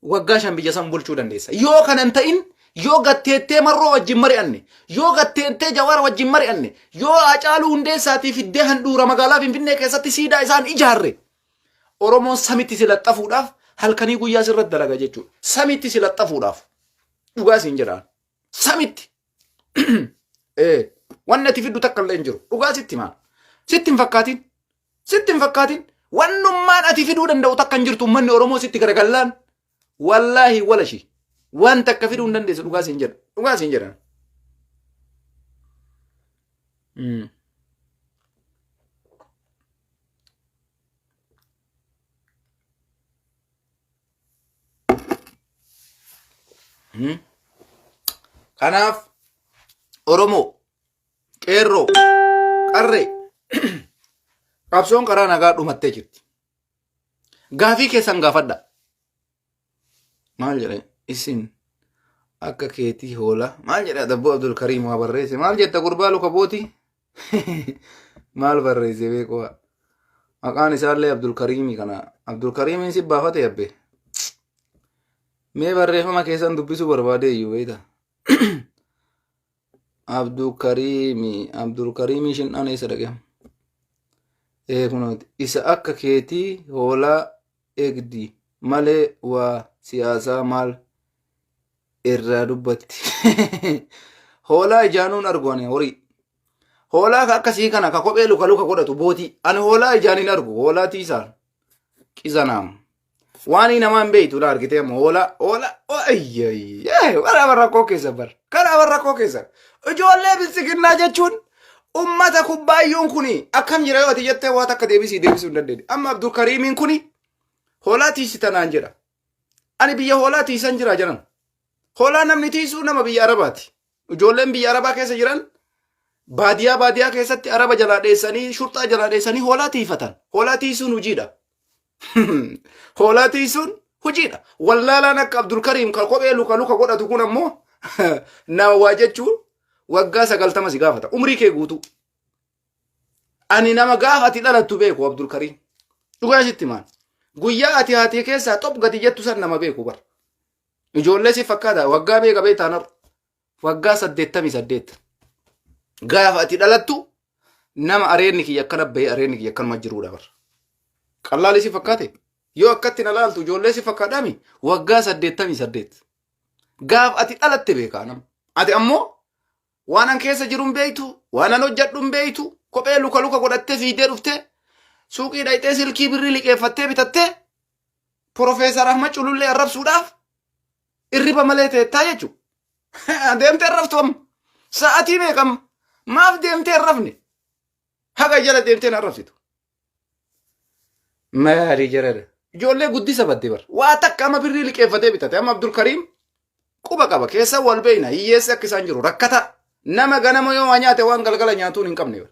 waggaa 5 biyya san bulchuu dandeessa. Yoo kana hin ta'in yoo gatteettee marroo wajjin mari'anne, yoo gatteettee jawaar wajjin mari'anne, yoo Hacaaluu Hundeessaatii fiddee handhuura magaalaa Finfinnee keessatti siidaa isaan ijaarre Oromoon samitti si laxxafuudhaaf halkanii guyyaa sirratti dalaga jechuudha. Samitti si laxxafuudhaaf. Dhugaa siin jedhaan. Samitti. Ee, wanni ati fiddu takka illee hin jiru. Dhugaa sitti himaan. Sitti hin fakkaatin. Sitti hin fakkaatin. Wannummaan ati fiduu danda'u takka hin jirtu. Uummanni Oromoo sitti garagallaan. Wallaahi walashi. Waan takka fiduu hin dandeessu dhugaa siin jedha. Dhugaa siin jedha. Kanaaf Oromoo qeerroo qarree qabsoon karaa nagaa dhumattee jirti. Gaafii keessan gaafadha. Maal jedhe isin akka keetii hoolaa maal jedhe Adabboo Abdulkariim waa barreesse maal jetta gurbaa luka booti maal barreesse beeku waa. Maqaan isaallee Abdulkariimi kana Abdulkariimiin si baafate abbe. Mee barreeffama keessan dubbisuu barbaade iyyuu beekta. Abdulkariimi Abdulkariimii shin'aan eessa dhaqe? Ee kunooti isa akka keetii hoolaa eegdi malee waa siyaasaa maal irraa dubbatti. Hoolaa ijaanuun argu ani horii. Hoolaa ka akkasii kana ka kophee luka luka godhatu bootii. Ani hoolaa ijaan hin argu hoolaa tiisaan qizanaam. Waan namaa hin beektu laa argitee amma hoolaa hoolaa ayyayyee karaa rakkoo keessa bar karaa rakkoo keessa ijoollee biltsiginnaa jechuun ummata kubbaayyuun kuni akkam jira yoo ati jettee waa takka deebisii deebisuu hin dandeenye amma Abdulkariimiin kuni hoolaa tiisita naan jedha ani biyya hoolaa tiisan jira jedhan hoolaa namni tiisuu nama biyya Arabaati ijoolleen biyya Arabaa keessa jiran baadiyaa baadiyaa keessatti Araba jalaa dheessanii shurxaa jalaa dheessanii hoolaa tiifatan hoolaa tiisuun hojiidha. Hoolaa tiisuun hojiidha. Wallaalaan akka Abdulkariim kan kophee luka luka godhatu kun ammoo nama waa jechuun waggaa 90 si gaafata. Umrii kee guutuu. Ani nama gaafa ati dhalattu beeku Abdulkariim. Dhugaa sitti maan. Guyyaa ati haati keessaa xop gadi jettu san nama beeku bar. Ijoollee si fakkaata waggaa meeqa beektaa nar? Waggaa 88. Gaafa ati dhalattu nama areenni kiyya akkana bahee areenni kiyya akkanuma jiruudha bar. Qallaalii si fakkaate? Yoo akkatti na laaltu ijoollee si fakkaadhaami waggaa 88. Gaaf ati dhalatte beekaa nama. Ati ammoo waan an keessa jiru hin beektu, waan an hojjedhu hin beektu, kophee luka luka godhattee fiigdee dhuftee suuqii dhayxee silkii birrii liqeeffattee bitattee Profeesar Ahmad Culullee arrabsuudhaaf irriba malee teettaa jechuudha. Deemtee hin raftu amma. Sa'atii meeqa amma? Maaf deemtee hin rafne? Haga jala deemtee hin arrabsitu. Maali jarana? Ijoollee guddisa badde bar. Waa takka amma birrii liqeeffatee bitate. Amma Abdulkariim quba qaba. Keessa wal beeyna. Hiyyeessi akka isaan jiru. Rakkata. Nama ganama yoo waa nyaate waan galgala nyaatuun hin qabne bar.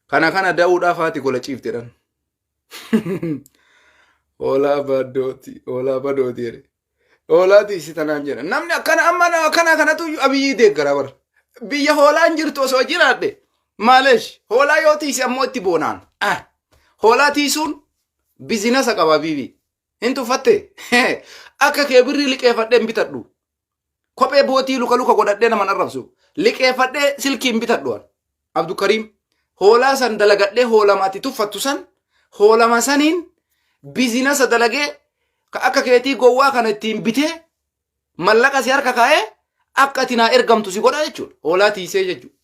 Kana kana da'uudhaaf haati gola ciifte jedhan. Hoolaa badooti, hoolaa badooti jedhe. Hoolaa tiisi tanaan jedha. Namni akkana amma akkana kanatu Abiyyii deeggara bara. Biyya hoolaan jirtu osoo jiraadhe maaleesh hoolaa yoo tiise ammoo itti boonaan. Ah, hoolaa tiisuun bizinasa qaba biibii. Hin tuffatte? Akka kee birrii liqeeffadhee hin bitadhu. Kophee bootii luka luka godhadhee nama hin arrabsu. Liqeeffadhee silkii hin bitadhu. An. Abdukariim hoolaa san dalagadhee hoolama ati tuffattu san hoolama saniin bizinasa dalagee ka akka keetii gowwaa kana ittiin bitee mallaqa si harka kaa'ee Akka ati naa ergamtu si godha jechuudha. Hoolaa tiisee jechuudha.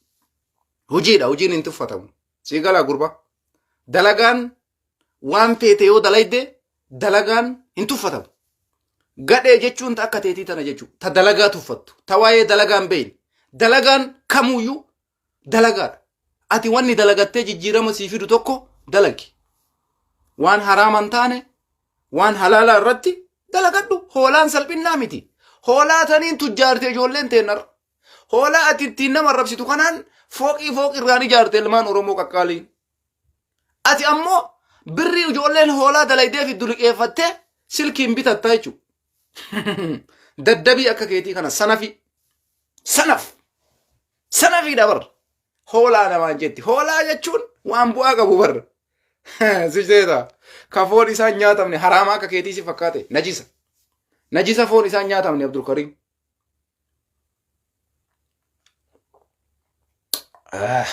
Hojiidha, hojiin hin tuffatamu. Sii galaa gurbaa. Dalagaan waan feete yoo dalayde dalagaan hin tuffatamu. Gadhee jechuun ta akka teetii tana jechuudha. Ta dalagaa tuffattu. Ta waa'ee dalagaa hin beekne. Dalagaan kamuyyuu dalagaadha. Ati wanni dalagattee jijjiirama sii fidu tokko dalagi. Waan haraama hin taane waan halaalaa irratti dalagadhu. Hoolaan salphinnaa miti. Hoolaa taniin tujjaarte ijoolleen teennarra. Hoolaa ati ittiin nama arrabsitu kanaan fooqii fooqii irraan ijaarte ilmaan Oromoo qaqqaaliin. Ati ammoo birrii ijoolleen hoolaa dalaydee fiddu liqeeffattee silkiin bitatta jechuudha. Daddabii akka keetii kana sanafi. Sanaf. Sanafiidha bar. Hoolaa namaan jetti. Hoolaa jechuun waan bu'aa qabu bar. Si seeta. Ka foon isaan nyaatamne haraama akka keetii si fakkaate. Najisa. Najisa foon isaan nyaatamne Abdulkariim. Ah.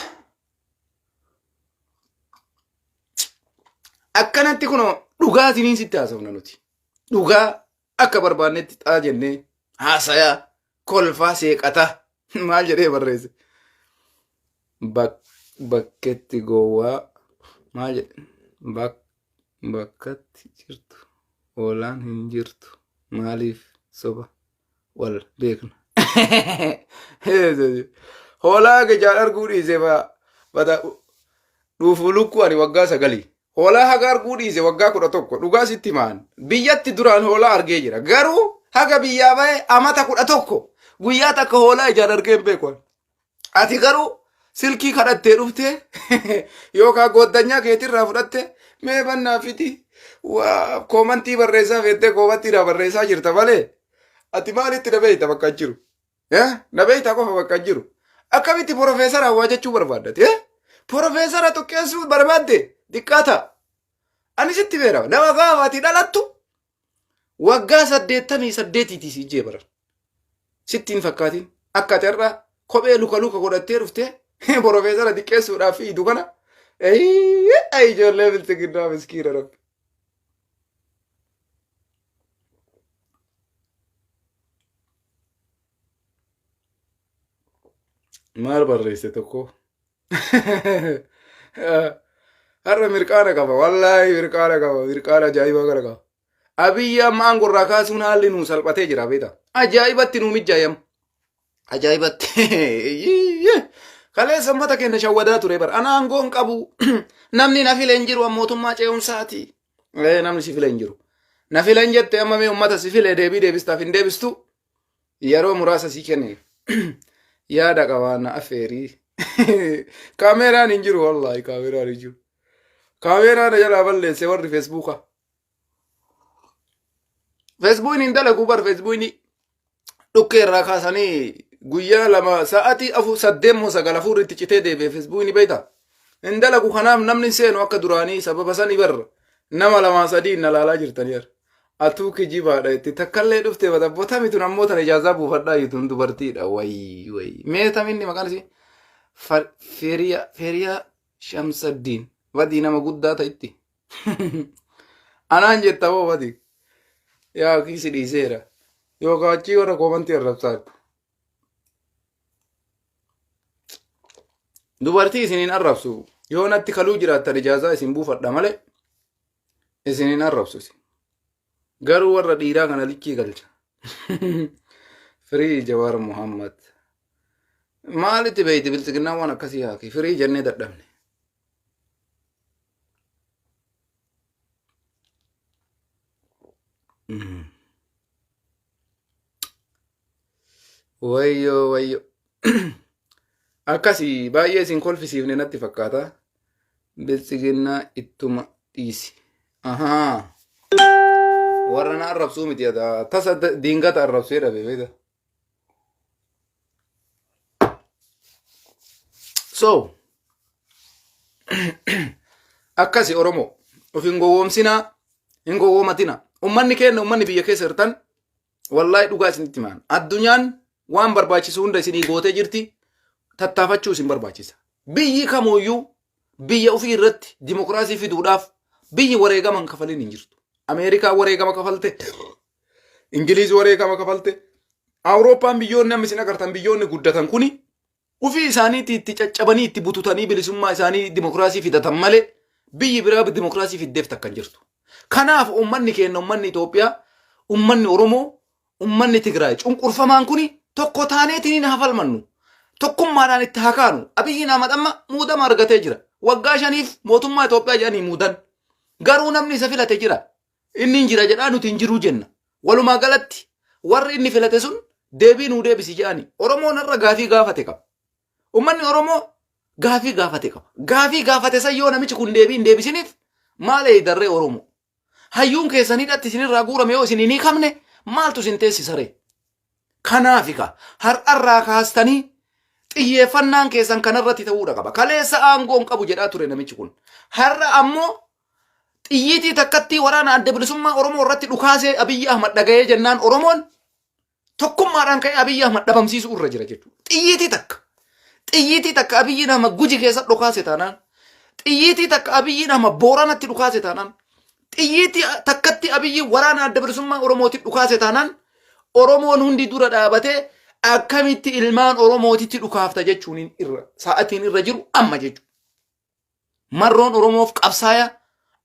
Akkanatti kunoo dhugaa isiniin sitti haasofna nuti. Dhugaa akka barbaannetti xaa jennee haasayaa kolfaa seeqataa maal jedhee barreesse. Bakketti gowwaa maal jedhe bakkatti jirtu hoolaan hin jirtu maaliif soba wal beekna. Hoolaa gejaan arguu dhiise bada dhuufuu lukkuu ani waggaa sagalii. Hoolaa haga arguu dhiise waggaa 11 dhugaa sitti himaan. Biyyatti duraan hoolaa argee jira. Garuu haga biyyaa bahe amata 11 guyyaa takka hoolaa ijaan argee hin beeku. ani. Ati garuu silkii kadhattee dhuftee yookaan gooddanyaa keetirraa fudhatte mee bannaa fiti waa koomantii barreessaa feettee koomantiidhaa barreessaa jirta malee ati maalitti na beekta bakka hin jiru. Na beekta qofa bakka hin jiru. Akkamitti porofeesara waa jechuu barbaaddate? Porofeesara xiqqeessuu barbaadde xiqqaata. Ani sitti beera nama gaafa ati dhalattu waggaa 88ti si ijjee baran. Sitti hin fakkaatin. Akka ati har'a kophee luka luka godhattee dhuftee porofeesara xiqqeessuudhaaf fiidu kana. Ayii ijoollee bilxiginnaa miskiina rabbi. Maal barreesse tokko? Har'a mirqaana qaba. Wallaahi mirqaana qaba. Mirqaana ajaa'ibaa kana qaba. Abiyyi amma aangoo irraa kaasuun haalli nuu salphatee jira beektaa. Ajaa'ibatti nuu mijjaayama. Ajaa'ibatti. Kaleessa uummata keenya shawwadaa ture bara. Ana aangoo hin qabu. Namni na file hin jiru mootummaa ce'umsaati. Namni si file hin jiru. Na filan jette amma mee uummata si file deebii deebistaaf hin deebistu. Yeroo muraasa sii kennina. Yaada qabaanna affeerii. Kaameeraan hin jiru wallaahi kaameeraan hin jiru. Kaameeraa na jalaa balleesse warri feesbuuka. Feesbuukni hin dalagu bar feesbuukni dhukkee irraa kaasanii guyyaa lama sa'aatii afur saddeet moo sagal afur itti citee deebi'e feesbuukni beektaa. Hin dalagu kanaaf namni seenu akka duraanii sababa sani bar nama lamaa sadii na laalaa jirtanii. Atuu kijibaadha itti takkallee dhufte bata botami tun ammoo tana ijaazaa buufadhaa jetun dubartiidha wayii wayii mee taminni maqaan isii Feriyaa Feriyaa Shamsaddiin badii nama guddaa ta'itti anaan jetta hoo badii yaa kiisi dhiiseera yookaan achii warra koomantii arrabsaadha. Dubartii isiniin arrabsu yoo natti kaluu jiraattan ijaazaa isin buufadha malee isin hin arrabsu isin. Garuu warra dhiiraa kana likkii galcha. Firii Jawaar Muhammad. Maalitti beeyti bilxiginnaan waan akkasii haaki firii jennee dadhabne. Wayyoo wayyoo. Akkasii baay'ee isin kolfisiifne natti fakkaata. Biltsiginnaa ittuma dhiisi. Ahaa. Warra na arrabsuu miti ata tasa diingata arrabsee dhabe beekta. So akkasi Oromoo of hin gowwoomsinaa hin gowwoomatina. Ummanni keenya ummanni biyya keessa jirtan Wallaahi dhugaa isinitti himaan. Addunyaan waan barbaachisu hunda isinii gootee jirti. Tattaafachuu isin barbaachisa. Biyyi kamuuyyuu biyya ofii irratti dimokiraasii fiduudhaaf biyyi wareegama hin kafalin hin jirtu. Ameerikaan wareegama kafalte, Ingiliiz wareegama kafalte, Awurooppaan biyyoonni amma isin agartan biyyoonni guddatan kuni ufii isaaniitti itti caccabanii itti bututanii bilisummaa isaanii dimokiraasii fidatan malee biyyi biraa dimokiraasii fiddeef takka hin jirtu. Kanaaf uummanni keenya uummanni Itoophiyaa, uummanni Oromoo, uummanni Tigraay cunqurfamaan kuni tokko taaneetiin haa falmannu. Tokkummaadhaan itti haa kaanu. Abiyyiin Ahmad amma muudama argatee jira. Waggaa 5f mootummaa Itoophiyaa jedhanii muudan. Garuu namni isa filate jira. Inni hin jira jedhaa nuti hin jiruu jenna. Walumaa galatti warri inni filate sun deebii nuu deebisi jedhani. Oromoon har'a gaafii gaafate qaba. Uummanni Oromoo gaafii gaafate qaba. Gaafii gaafate san yoo namichi kun deebii hin deebisiniif maal eeydarree Oromoo? Hayyuun keessan hidhatti isinirraa guurame yoo isin hin hiikamne maaltu isin teessisaree? Kanaafi ka har'arraa kaastanii xiyyeeffannaan keessan kanarratti ta'uudha qaba. Kaleessa aangoo hin qabu jedhaa ture namichi kun. Har'a ammoo xiyyiitii takkattii waraana adda bilisummaa Oromoo irratti dhukaasee Abiyyi Ahmad dhaga'ee jennaan Oromoon tokkummaadhaan ka'ee Abiyyi Ahmad dhabamsiisuu irra jira jechuudha. Xiyyiitii takka. Xiyyiitii takka Abiyyiin Ahmad Guji keessa dhukaase taanaan. Xiyyiitii takka Abiyyiin Ahmad Booranatti dhukaase taanaan. Xiyyiitii takkatti Abiyyi waraana adda bilisummaa Oromootti dhukaase taanaan Oromoon hundi dura dhaabatee akkamitti ilmaan Oromootitti dhukaafta jechuun irra sa'atiin irra jiru amma jechuudha. Marroon Oromoof qabsaaya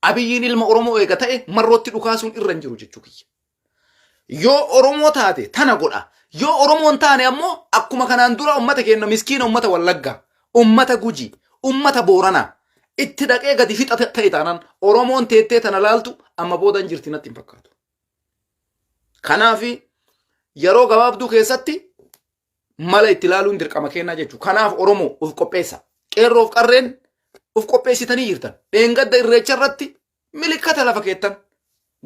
Abiyyiin ilma Oromoo eega ta'e marrootti dhukaasuun irra hin jiru jechuu kiyya. Yoo Oromoo taate tana godha. Yoo Oromoo hin taane ammoo akkuma kanaan dura ummata keenya miskiina ummata Wallaggaa, ummata Gujii, ummata Booranaa itti dhaqee gadi fixa ta'e taanaan Oromoon teettee tana laaltu amma booda hin jirti natti hin fakkaatu. Kanaaf yeroo gabaabduu keessatti mala itti ilaaluun dirqama kennaa jechuudha. Kanaaf Oromoo of qopheessa. Qeerroof qarreen of qopheessitanii jirtan. Dheengadda irreecha irratti milikkata lafa keettan.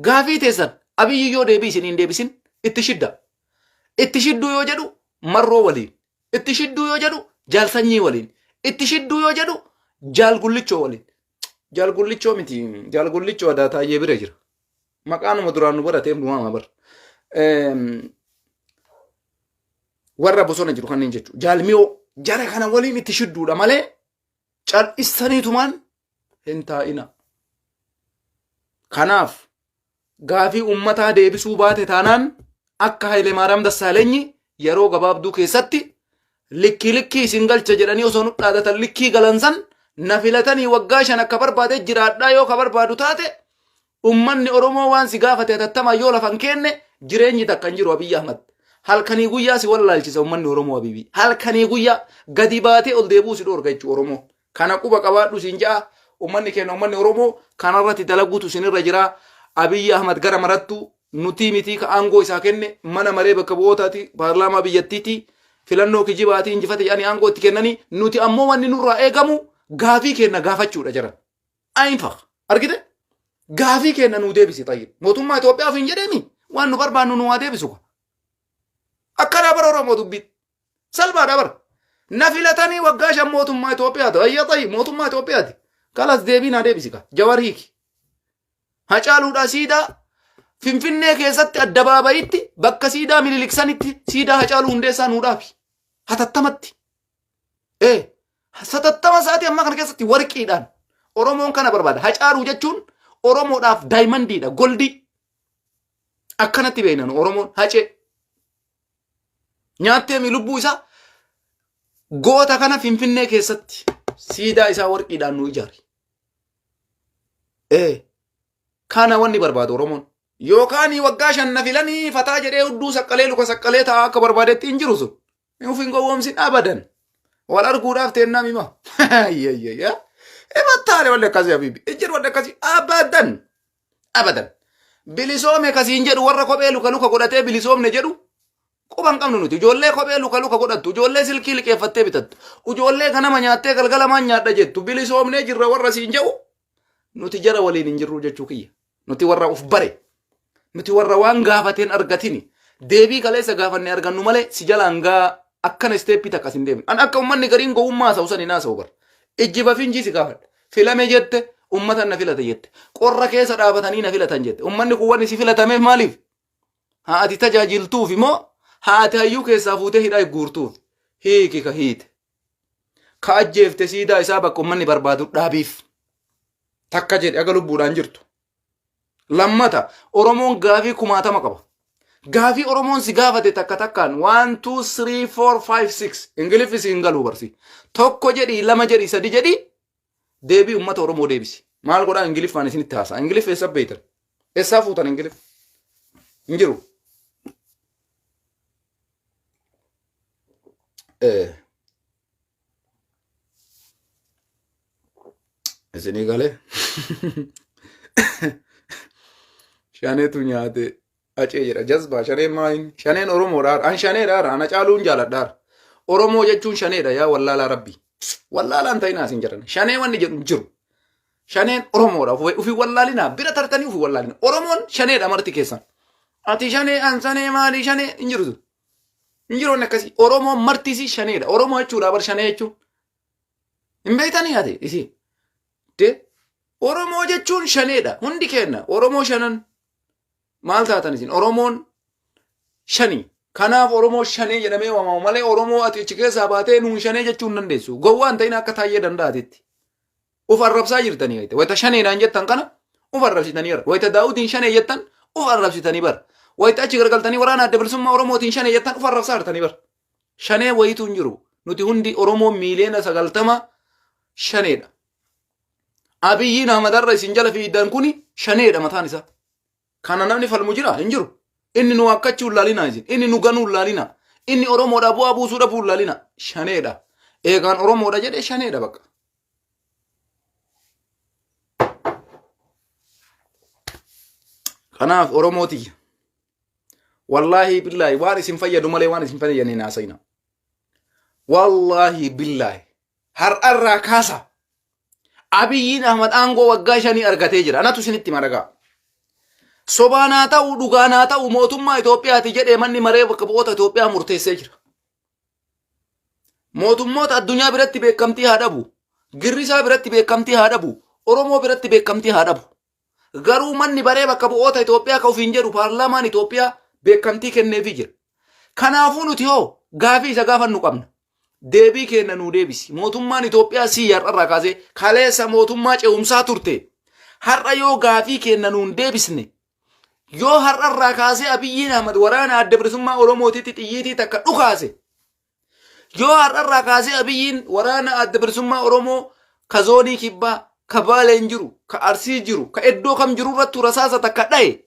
Gaafii teessan Abiyyi yoo deebii isin hin deebisin itti shidda. Itti shidduu yoo jedhu marroo waliin. Itti shidduu yoo jedhu jaal sanyii waliin. Itti shidduu yoo jedhu jaal gullichoo waliin. Jaal gullichoo miti. Jaal gullichoo adaa taayyee bira jira. Maqaanuma duraan nu barateef nu waama bara. Warra bosona jiru kanneen jechuudha. Jaalmiyoo jara kana waliin itti shidduudha malee cal'istaniitumaan hin taa'ina. Kanaaf gaafii uummataa deebisuu baate taanaan akka Hayilemaariyaam Dassaalenyi yeroo gabaabduu keessatti likkii likkii isin galcha jedhanii osoo nu dhaadatan likkii galan san na filatanii waggaa 5 akka barbaade jiraadhaa yoo ka barbaadu taate Ummanni Oromoo waan si gaafate hatattamaan yoo lafa hin keenne jireenyi takka hin jiru Abiyyi Ahmad. Halkanii guyyaa si wallaalchisa ummanni Oromoo Abibi. Halkanii guyyaa gadi baatee ol deebi'uu si dhoorga jechuudha Oromoo. Kana quba qabaadhu siin ja'a ummanni keenya ummanni Oromoo kanarratti dalaguutu isinirra jira. Abiyyi Ahmad gara marattu nutii mitii ka aangoo isaa kenne mana maree bakka bu'ootaati paarlaamaa biyyattiiti filannoo kijibaatii injifate jedhanii aangoo itti kennanii nuti ammoo wanni nurraa eegamu gaafii kenna gaafachuudha jiran. Ayinfaq. Argite? Gaafii keenna nuu deebisi xayyib. Mootummaa Itoophiyaa ofiin jedheemi waan nu barbaannu nu haa deebisu. Akkanaa bara Oromoo dubbiin. Salphaadha bara. Na filatanii waggaa 5 mootummaa Itoophiyaati. Ayya xayyib mootummaa Itoophiyaati. Kalas deebii naa deebisi ka. Jawar hiiki. Hacaaluudhaa siidaa Finfinnee keessatti addabaabayitti bakka siidaa Minilik sanitti siidaa Hacaaluu Hundeessaa nuu dhaabi. Hatattamatti. Ee, satattama sa'aatii ammaa kana keessatti warqiidhaan Oromoon kana barbaada. Hacaaluu jechuun Oromoodhaaf daayimandiidha, goldii. Akkanatti beeknan Oromoon hacee. Nyaatteemi lubbuu isaa goota kana Finfinnee keessatti siidaa isaa warqiidhaan nu ijaari. Ee, kana wanni barbaadu Oromoon. Yookaan waggaa 5 na filanii fataa jedhee hudduu saqqalee luka saqqalee taa'aa akka barbaadetti hin jiru sun. Uf hin gowwoomsin abadan. Wal arguudhaaf teennaa mima. Himattaale wanni akkasii habiibi. Hin jiru wanni akkasii abadan. Abadan. Bilisoome kasiin jedhu warra kophee luka luka godhatee bilisoomne jedhu quba hin qabnu nuti. Ijoollee kophee luka luka godhattu, ijoollee silkii liqeeffattee bitattu, ijoollee ganama nyaattee galgala maan nyaadha jettu bilisoomnee jirra warra siin jedhu nuti jara waliin hin jirru jechuu kiyya. Nuti warra uf bare. Nuti warra waan gaafateen argatini. Deebii kaleessa gaafanne argannu malee si jalaan gaa akkana isteeppii takka sin deemne. An akka ummanni gariin gowwummaa haasa'u san hin haasa'u bar. Ijjiba finjii si gaafadha. Filame jette ummata na filate jette. Qorra keessa dhaabatanii na filatan jette. Ummanni kun wanni si filatameef maaliif? Haa ati tajaajiltuuf immoo haa ati hayyuu keessaa fuutee hidhaa guurtuuf. Hiiki ka hiite. Ka ajjeefte siidaa isaa bakka ummanni barbaadu dhaabiif. Takka jedhe aga lubbuudhaan jirtu. Lammata Oromoon gaafii kumaatama qaba. Gaafii Oromoon si gaafate takka takkaan 1 2 3 4 5 6 Ingiliffi si hin galuu barsi. Tokko jedhii lama jedhii sadi jedhii deebii uummata Oromoo deebisi. Maal godhaa Ingiliffaan isinitti haasa'a. Ingiliffa eessa beektan? Eessaa fuutan Ingiliffa? Hin jiru. Isinii galee shaneetu nyaate acee jedha jazbaa shaneen maayin shaneen oromoodha an shaneedha ana caaluun jaaladha oromoo jechuun shaneedha yaa wallaalaa rabbi wallaalaan ta'inaa isin jedhan shanee wanni jedhu hin jiru shaneen oromoodha ufi wallaalinaa bira tartanii ufi wallaalina oromoon shaneedha marti keessan ati shanee an shanee maalii shanee hin jiru Hin jiru wanni akkasii. Oromoon marti isii shaneedha. Oromoo jechuudha bar shanee jechuun. Hin beektanii ati isii. De Oromoo jechuun shaneedha. Hundi keenna Oromoo shanan maal taatan isin? Oromoon shani. Kanaaf Oromoo shanee jedhamee waamama malee Oromoo ati achi keessaa baatee nuun shanee jechuu hin dandeessu. Gowwaa hin ta'in akka taayyee danda'atetti. Uf arrabsaa jirtanii wayita. Wayita shaneedhaan jettan kana uf arrabsitanii bara. Wayita Daawudiin shanee jettan uf arrabsitanii bara. Wayita achi gargaltanii waraana adda bilisummaa Oromootiin shanee jettan uf arrabsaa jirtanii bara. Shanee wayitu hin jiru. Nuti hundi Oromoo miiliyoona 90 shaneedha. Abiyyiin Ahmadarra isin jala fiidan kuni shaneedha mataan isaa. Kana namni falmu jira hin jiru. Inni nu akkachuu hin laalina isin. Inni nu ganuu hin laalina. Inni Oromoodha bu'aa buusuu dhabuu hin laalina. Shaneedha. Eegaan Oromoodha jedhe shaneedha bakka. Kanaaf Oromoo tiyya. Wallaahi billaahi waan isin fayyadu malee waan isin fayyadne hin haasa'ina. Wallaahi billaahi. Har'arraa kaasa. Abiyyiin Ahmad aangoo waggaa shanii argatee jira. Anatu isinitti hima dhagaa. Sobaan haa ta'u dhugaan haa ta'u mootummaa Itoophiyaati jedhee manni maree bakka bu'oota Itoophiyaa murteessee jira. Mootummoota addunyaa biratti beekamtii haa dhabu. Girrisaa biratti beekamtii haa dhabu. Oromoo biratti beekamtii haa dhabu. Garuu manni baree bakka bu'oota Itoophiyaa ka ofiin jedhu paarlaamaan Itoophiyaa beekamtii kenneefii jira. Kanaafuu nuti hoo gaafii isa gaafannu qabna. Deebii keenna nuu deebisi. Mootummaan Itoophiyaa sii har'arraa kaasee kaleessa mootummaa ce'umsaa turte. Har'a yoo gaafii keenna nuun deebisne yoo har'arraa kaasee Abiyyiin Ahmad waraana adda bilisummaa Oromootitti xiyyiitii takka dhukaase Yoo har'arraa kaasee Abiyyiin waraana adda bilisummaa Oromoo ka zoonii kibbaa, ka Baaleen jiru, ka Arsii jiru, ka iddoo kam jiru irrattu rasaasa takka dhaye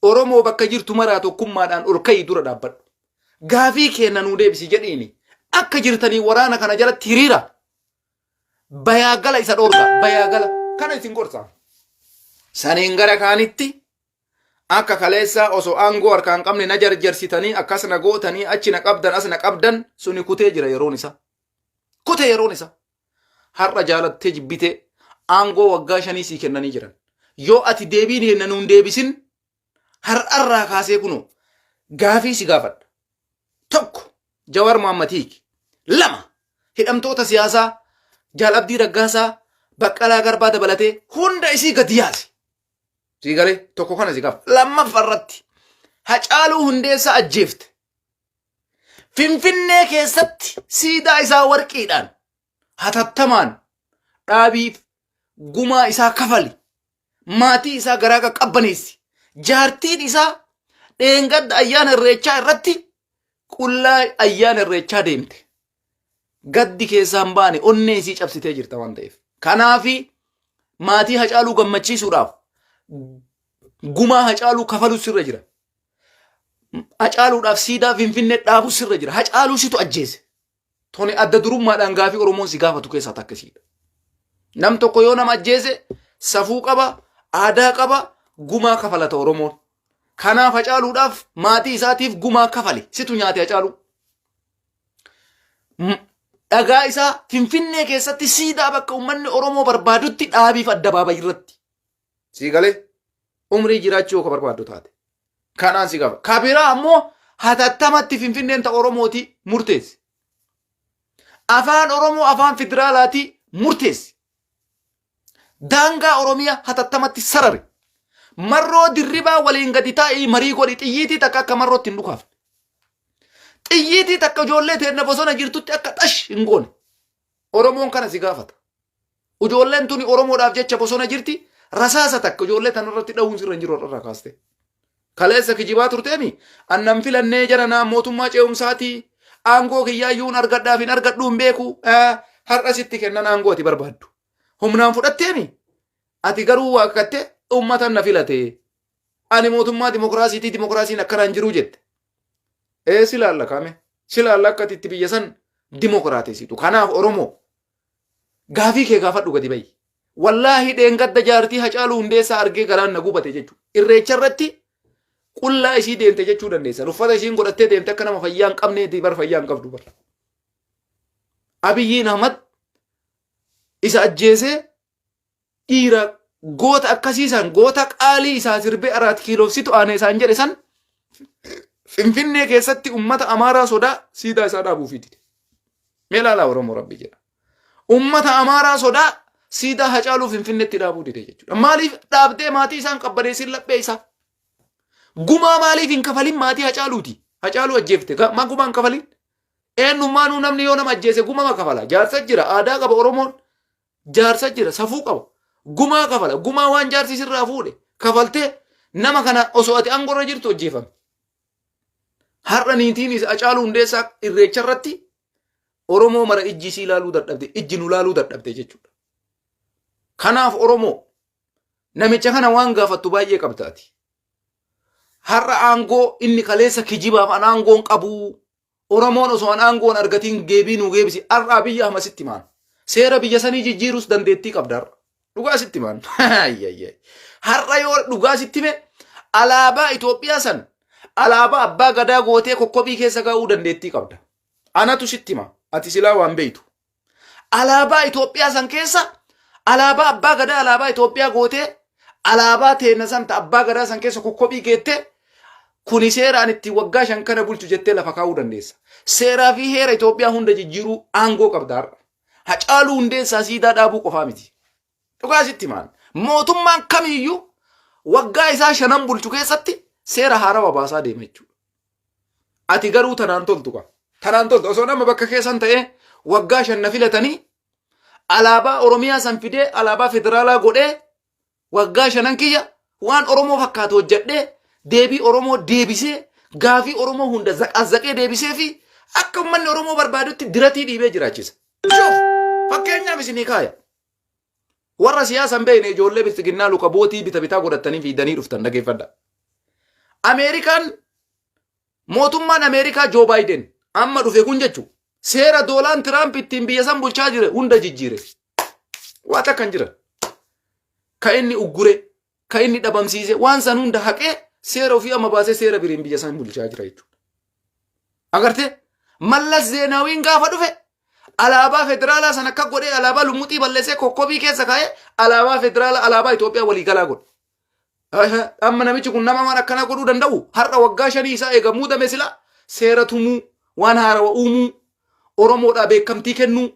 Oromoo bakka jirtu maraa tokkummaadhaan ol ka'ii dura dhaabbadhu. Gaafii keenna nuu deebisi jedhiini. Akka jirtanii waraana kana jalatti hiriira. Bayaa gala isa dhoorga. Bayaa gala. Kana isin gorsa. Saniin gara kaanitti Akka kaleessaa osoo aangoo harkaa hin qabne na jarjarsitanii akkas na gootanii achi na qabdan as na qabdan suni kutee jira yeroon isaa. Kutee yeroon isaa. Har'a jaalattee jibbitee aangoo waggaa shanii sii kennanii jiran. Yoo ati deebiin hin nuun deebisin har'arraa kaasee kunoo gaafii si gaafadha. Tokko Jawaar Mohammad hiiki. Lama hidhamtoota siyaasaa Jaal Abdii Raggaasaa Baqqalaa Garbaa dabalatee hunda isii gadi yaasi. Sii galee tokko kana si qaba. Lammaffaa irratti Hacaaluu Hundeessaa ajjeefte. Finfinnee keessatti siidaa isaa warqiidhaan hatattamaan dhaabiif gumaa isaa kafali. Maatii isaa garaa qaqqabbaneessi. Jaartiin isaa dheengadda ayyaana irreechaa irratti qullaa ayyaana irreechaa deemte. Gaddi keessaa hin baane onnee isii cabsitee jirta waan ta'eef. Kanaafi maatii Hacaaluu gammachiisuudhaaf gumaa Hacaaluu kafaluu sirra jira. Hacaaluudhaaf siidaa Finfinnee dhaabuu sirra jira. Hacaaluu situ ajjeese. Tuni adda durummaadhaan gaafii Oromoon si gaafatu keessaa takka isiidha. Nam tokko yoo nama ajjeese safuu qaba, aadaa qaba, gumaa kafalata Oromoon. Kanaaf Hacaaluudhaaf maatii isaatiif gumaa kafali. Situ nyaate Hacaaluu. Dhagaa isaa Finfinnee keessatti siidaa bakka uummanni Oromoo barbaadutti dhaabiif addabaabayii irratti. Sii galee umrii jiraachuu yoo ka barbaaddu taate. Kanaan si qaba. Ka biraa ammoo hatattamatti Finfinneen ta Oromooti murteessi. Afaan Oromoo afaan federaalaati murteessi. Daangaa Oromiyaa hatattamatti sarari. Marroo dirribaa waliin gadi taa'ii marii godhi xiyyiitii takka akka marrootti hin dhukaafne. Xiyyiitii takka ijoollee teenna bosona jirtutti akka xash hin goone. Oromoon kana si gaafata. Ijoolleen tuni Oromoodhaaf jecha bosona jirti. Rasaasa takka ijoollee tanarratti dha'uun sirra hin jiru har'arraa kaaste. Kaleessa kijibaa turteemi. Annan filannee jara naa mootummaa ce'umsaati. Aangoo kiyyaayyuun argadhaaf hin argadhuu hin beeku. Har'a sitti kennan aangoo ati barbaaddu. Humnaan fudhatteemi. Ati garuu waaqatte uummata na filate. Ani mootummaa dimokiraasiitii dimokiraasiin akkanaan jiruu jette. Ee si laalla kaame. Si laalla akka ati itti biyya san dimokiraatessitu. Kanaaf Oromoo gaafii kee gaafadhu gadi bahi. Wallaahi dheengadda jaartii Hacaaluu Hundeessaa argee garaan na gubate jechuudha. Irreecha irratti qullaa isii deemte jechuu dandeessan. Uffata isiin godhattee deemte akka nama fayyaa hin qabneeti bar fayyaa hin qabdu bar. Abiyyiin Ahmad isa ajjeesee dhiira goota akkasii san goota qaalii isaa sirbee araat kiiloofsitu aane isaan jedhe san Finfinnee keessatti ummata Amaaraa sodaa siidaa isaa dhaabuufii dide. Mee ilaalaa Oromoo Rabbi jedha. Ummata Amaaraa sodaa siidaa Hacaaluu Finfinneetti dhaabuu dide jechuudha. Maaliif dhaabdee maatii isaan qabbaneessin laphee isaa? Gumaa maaliif hin kafalin maatii Hacaaluuti? Hacaaluu ajjeefte maa gumaa hin kafalin? Eenyummaanuu namni yoo nama ajjeese gumama kafala. Jaarsa jira aadaa qaba Oromoon. Jaarsa jira safuu qaba. Gumaa kafala. Gumaa waan jaarsi sirraa fuudhe kafaltee nama kana osoo ati aangorra jirtu ajjeefame. Har'a niitiin isa Hacaaluu Hundeessaa irreecha irratti Oromoo mara ijji isii ilaaluu dadhabde, ijji nu ilaaluu dadhabde jechuudha. Kanaaf Oromoo namicha kana waan gaafattu baay'ee qabda ati. Har'a aangoo inni kaleessa kijibaaf an aangoon qabuu Oromoon osoo an aangoo hin argatiin geebii nuu geebisi har'a Abiyyi Ahmad sitti maan. Seera biyya sanii jijjiiruus dandeettii qabda har'a. Dhugaa sitti maan. Har'a yoo dhugaa sitti hime alaabaa Itoophiyaa san alaabaa abbaa gadaa gootee kokkobii keessa kaa'uu dandeettii qabda. Anatu sitti hima. Ati silaa waan beeytu. Alaabaa Itoophiyaa san keessa alaabaa abbaa gadaa alaabaa Itoophiyaa gootee alaabaa teena san ta abbaa gadaa san keessa kokkobii keettee kuni seeraan itti waggaa 5 kana bulchu jettee lafa kaa'uu dandeessa. Seeraa fi heera Itoophiyaa hunda jijjiiruu aangoo qabda har'a. Hacaaluu Hundeessaa siidaa dhaabuu qofaa miti. Dhugaa sitti himaan. Mootummaan kamiyyuu waggaa isaa shanan bulchu keessatti seera haarawa baasaa deema jechuudha. Ati garuu tanaan toltu kaa. Tanaan toltu osoo nama bakka keessan ta'ee waggaa 5 na filatanii alaabaa Oromiyaa san fidee alaabaa federaalaa godhee waggaa shanan kiyya waan Oromoo fakkaatu hojjedhee deebii Oromoo deebisee gaafii Oromoo hunda zaqaazaqee deebisee fi akka uummanni Oromoo barbaadutti diratii dhiibee jiraachisa. Shuf! Fakkeenyaaf isinii kaaya. Warra siyaasa hin beekne ijoollee bilxiginnaa luka bootii bita bitaa godhattanii fiidanii dhuftan dhageeffadha. Ameerikaan mootummaan Ameerikaa Joo Baayiden amma dhufe kun jechuun seera doolaan Tiraamp ittiin biyya san bulchaa jire hunda jijjiire. Waa takka hin jiran. Ka inni uggure, ka inni dhabamsiise waan san hunda haqee seera ofii amma baasee seera biriin biyya san bulchaa jira jechuudha. Agartee Mallas Zeenaawiin gaafa dhufe alaabaa federaalaa san akka godhee alaabaa lummuxii balleessee kokkobii keessa kaa'ee alaabaa federaalaa alaabaa Itoophiyaa waliigalaa godhe. Amma namichi kun nama waan akkanaa godhuu danda'u har'a waggaa shanii isaa eega muudame sila seera tumuu waan haarawa uumuu Oromoodhaa beekamtii kennuu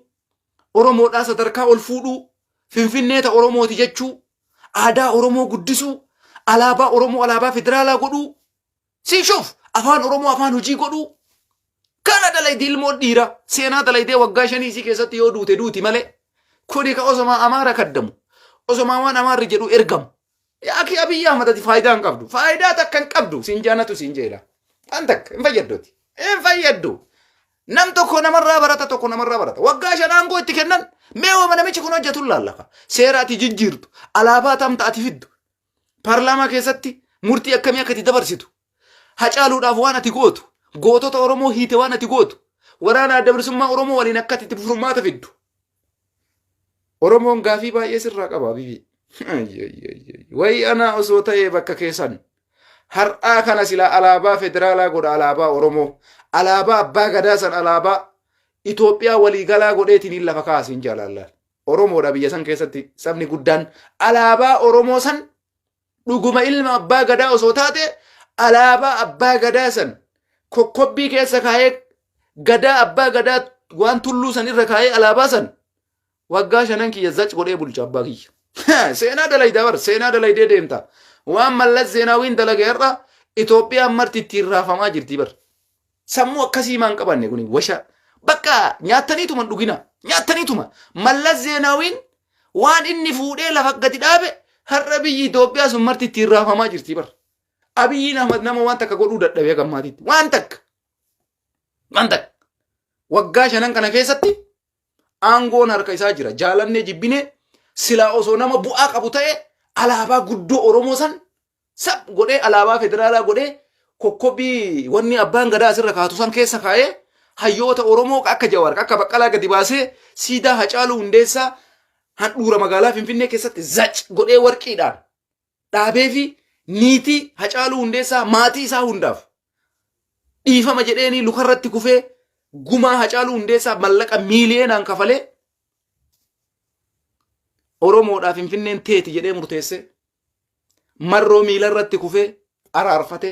Oromoodhaa sadarkaa ol fuudhuu Finfinnee ta Oromooti jechuu aadaa Oromoo guddisuu alaabaa Oromoo alaabaa federaalaa godhuu siishuuf afaan Oromoo afaan hojii godhuu kana dalaydi ilmoon dhiiraa seenaa dalaydee waggaa shanii isii keessatti yoo duute duuti malee kuni ka osomaa Amaara kaddamu osomaa waan Amaarri jedhu ergamu yaaki Abiyyi Ahmad ati faayidaa hin qabdu faayidaa takka hin qabdu siin jaanatu siin jeela waan takka hin fayyadduti hin fayyaddu nam tokko namarraa barata tokko namarraa barata waggaa 5 aangoo itti kennan mee waama namichi kun hojjetu laallaka seera ati jijjiirtu alaabaa tamta ati fiddu paarlaamaa keessatti murtii akkamii akka itti dabarsitu Hacaaluudhaaf waan ati gootu, gootota Oromoo hiite waan ati gootu, waraana adda bilisummaa Oromoo waliin akka ati itti furmaata fiddu. Oromoon gaafii baay'ee sirraa qaba Abiy. Wayi anaa osoo ta'ee bakka keessan. Har'aa kana silaa alaabaa federaalaa godha alaabaa Oromoo. Alaabaa abbaa gadaa san alaabaa Itoophiyaa waliigalaa godheetiin lafa kaasiin jaalaallaan. Oromoodha biyya san keessatti sabni guddaan alaabaa Oromoo san dhuguma ilma abbaa gadaa osoo taate alaabaa abbaa gadaa san kokkobbii keessa kaa'ee gadaa abbaa gadaa waan tulluu san irra kaa'ee alaabaa san waggaa shanan kiyya zac godhee bulcha abbaa kiyya. Seenaa dalaydaa bar seenaa dalaydee deemta. Waan Mallas Zeenaawiin dalage har'a Itoophiyaan marti ittiin raafamaa jirti bar. Sammuu akkasii maan qabanne kuni washa. Bakka nyaattaniituma hin dhugina. Nyaattaniituma. Mallas Zeenaawiin waan inni fuudhee lafa gadi dhaabe har'a biyyi Itoophiyaa sun marti ittiin raafamaa jirti bar. Abiyyiin Ahmad nama waan takka godhuu dadhabee gammaatitti. Waan takka. Waan takka. Waggaa shanan kana keessatti aangoon harka isaa jira. Jaalannee jibbinee silaa osoo nama bu'aa qabu ta'e alaabaa guddoo Oromoo san sab godhee alaabaa federaalaa godhee kokkobii wanni abbaan gadaa asirra kaatu san keessa kaa'ee hayyoota Oromoo akka Jawaar akka Baqqalaa gadi baasee siidaa Hacaaluu Hundeessaa handhuura magaalaa Finfinnee keessatti zac godhee warqiidhaan dhaabee fi niitii Hacaaluu Hundeessaa maatii isaa hundaaf dhiifama jedheenii lukarratti kufee gumaa Hacaaluu Hundeessaa mallaqa miiliyeenaan kafalee Oromoodhaaf Finfinneen teeti jedhee murteesse marroo miilarratti kufee araarfate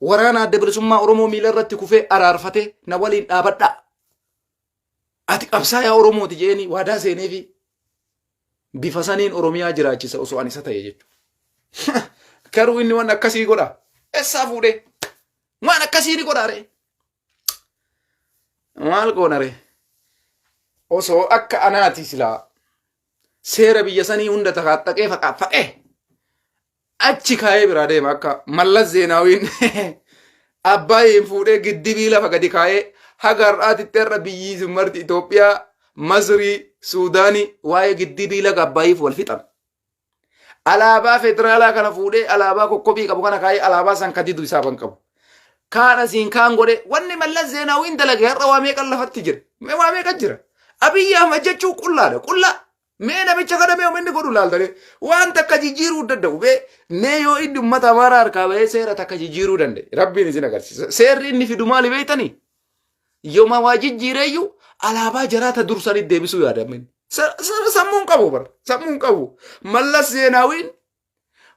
waraana adda bilisummaa Oromoo miilarratti kufee araarfate na waliin dhaabadhaa ati qabsaayaa Oromooti jedheenii waadaa seeneefi bifa saniin Oromiyaa jiraachisa osoo ani isa ta'e jechuudha. Garuu inni waan akkasii godha. Eessaa fuudhee? Waan akkasii ni godha ree. Maal goona ree? Osoo akka anaati silaa seera biyya sanii hunda takaaxxaqee faqaafaqee achi kaayee biraa deema akka Mallas Zeenaawiin Abbaayiin fuudhee giddibii lafa gadi kaayee haga har'aatitti har'a biyyi sun marti Itoophiyaa, Masrii, Suudaanii waa'ee giddibii laga Abbaayiif wal fixan. Alaabaa federaalaa kana fuudhee alaabaa kokkobii qabu kana kaayee alaabaa san ka didu isaaf hin qabu. Kaan asiin kaan godhee wanni Mallas Zeenaawiin dalage har'a waa meeqan lafatti jira. Mee waa meeqan jira. Abiyyi Ahmad jechuun qullaadha. Qullaa. Mee namicha kana mee inni godhu laaltanii waan takka jijjiiruu hin danda'u. Mee mee yoo inni uummata Amaaraa harkaa bahee seera takka jijjiiruu danda'e rabbiin isin agarsiisa. Seerri inni fidu maali beektanii? Yooma waa jijjiireeyyuu alaabaa jaraa ta dursanii deebisuu yaadame. Sammuun qabu bara sammuun qabu. Mallas Zeenaawiin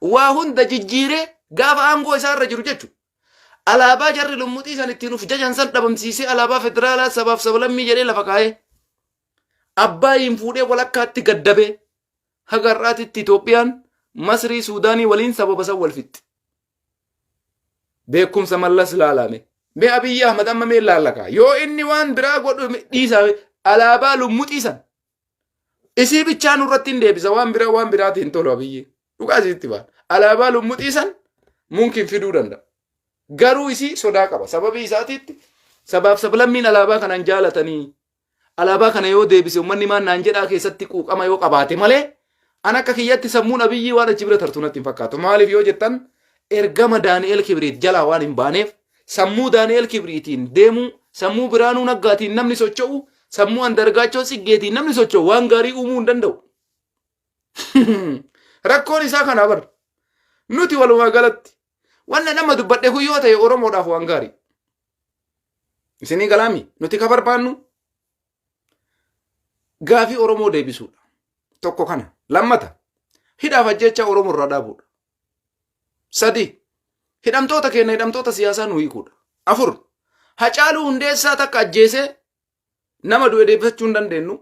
waa hunda jijjiiree gaafa aangoo isaa irra jiru jechuudha. Alaabaa jarri lummuxii san ittiin uf jajan san dhabamsiisee alaabaa federaalaa sabaaf sablammii jedhee lafa kaa'ee Abbaayiin fuudhee walakkaatti gaddabee haga har'aatitti Itoophiyaan Masrii Suudaanii waliin sababa san wal fixxi. Beekumsa Mallas laalame. Mee Abiyyi Ahmad amma mee laallaka. Yoo inni waan biraa godhu dhiisa alaabaa lummuxii san. Isii bichaa nurratti hin deebisa waan biraa waan biraatiin hin tolu Abiyyi. Dhugaa isitti baana. Alaabaa lummuxii san mumkin fiduu danda'a. Garuu isii sodaa qaba. Sababii isaatiitti sabaaf sablammiin alaabaa kanaan jaalatanii alaabaa kana yoo deebise uummanni maan naan jedhaa keessatti quuqama yoo qabaate malee an akka kiyyatti sammuun Abiyyii waan achi bira tartu natti hin fakkaatu. Maaliif yoo jettan ergama Daani'el Kibriit jalaa waan hin baaneef sammuu Daani'el Kibriitiin deemuu sammuu Biraanuu Naggaatiin namni socho'u sammuu Andargaachoo Tsiggeetiin namni socho'u waan gaarii uumuu hin danda'u. Rakkoon isaa kanaa bar. Nuti walumaa galatti wanna nama dubbadhe kun yoo ta'e Oromoodhaaf waan gaarii. Isinii galaami nuti ka barbaannu gaafii Oromoo deebisuudha. Tokko kana. Lammata hidhaaf ajjeechaa Oromoo irraa dhaabuudha. Sadi hidhamtoota keenya hidhamtoota siyaasaa nu hiikuudha. Afur Hacaaluu Hundeessaa takka ajjeesee nama du'e deebifachuu hin dandeenyu.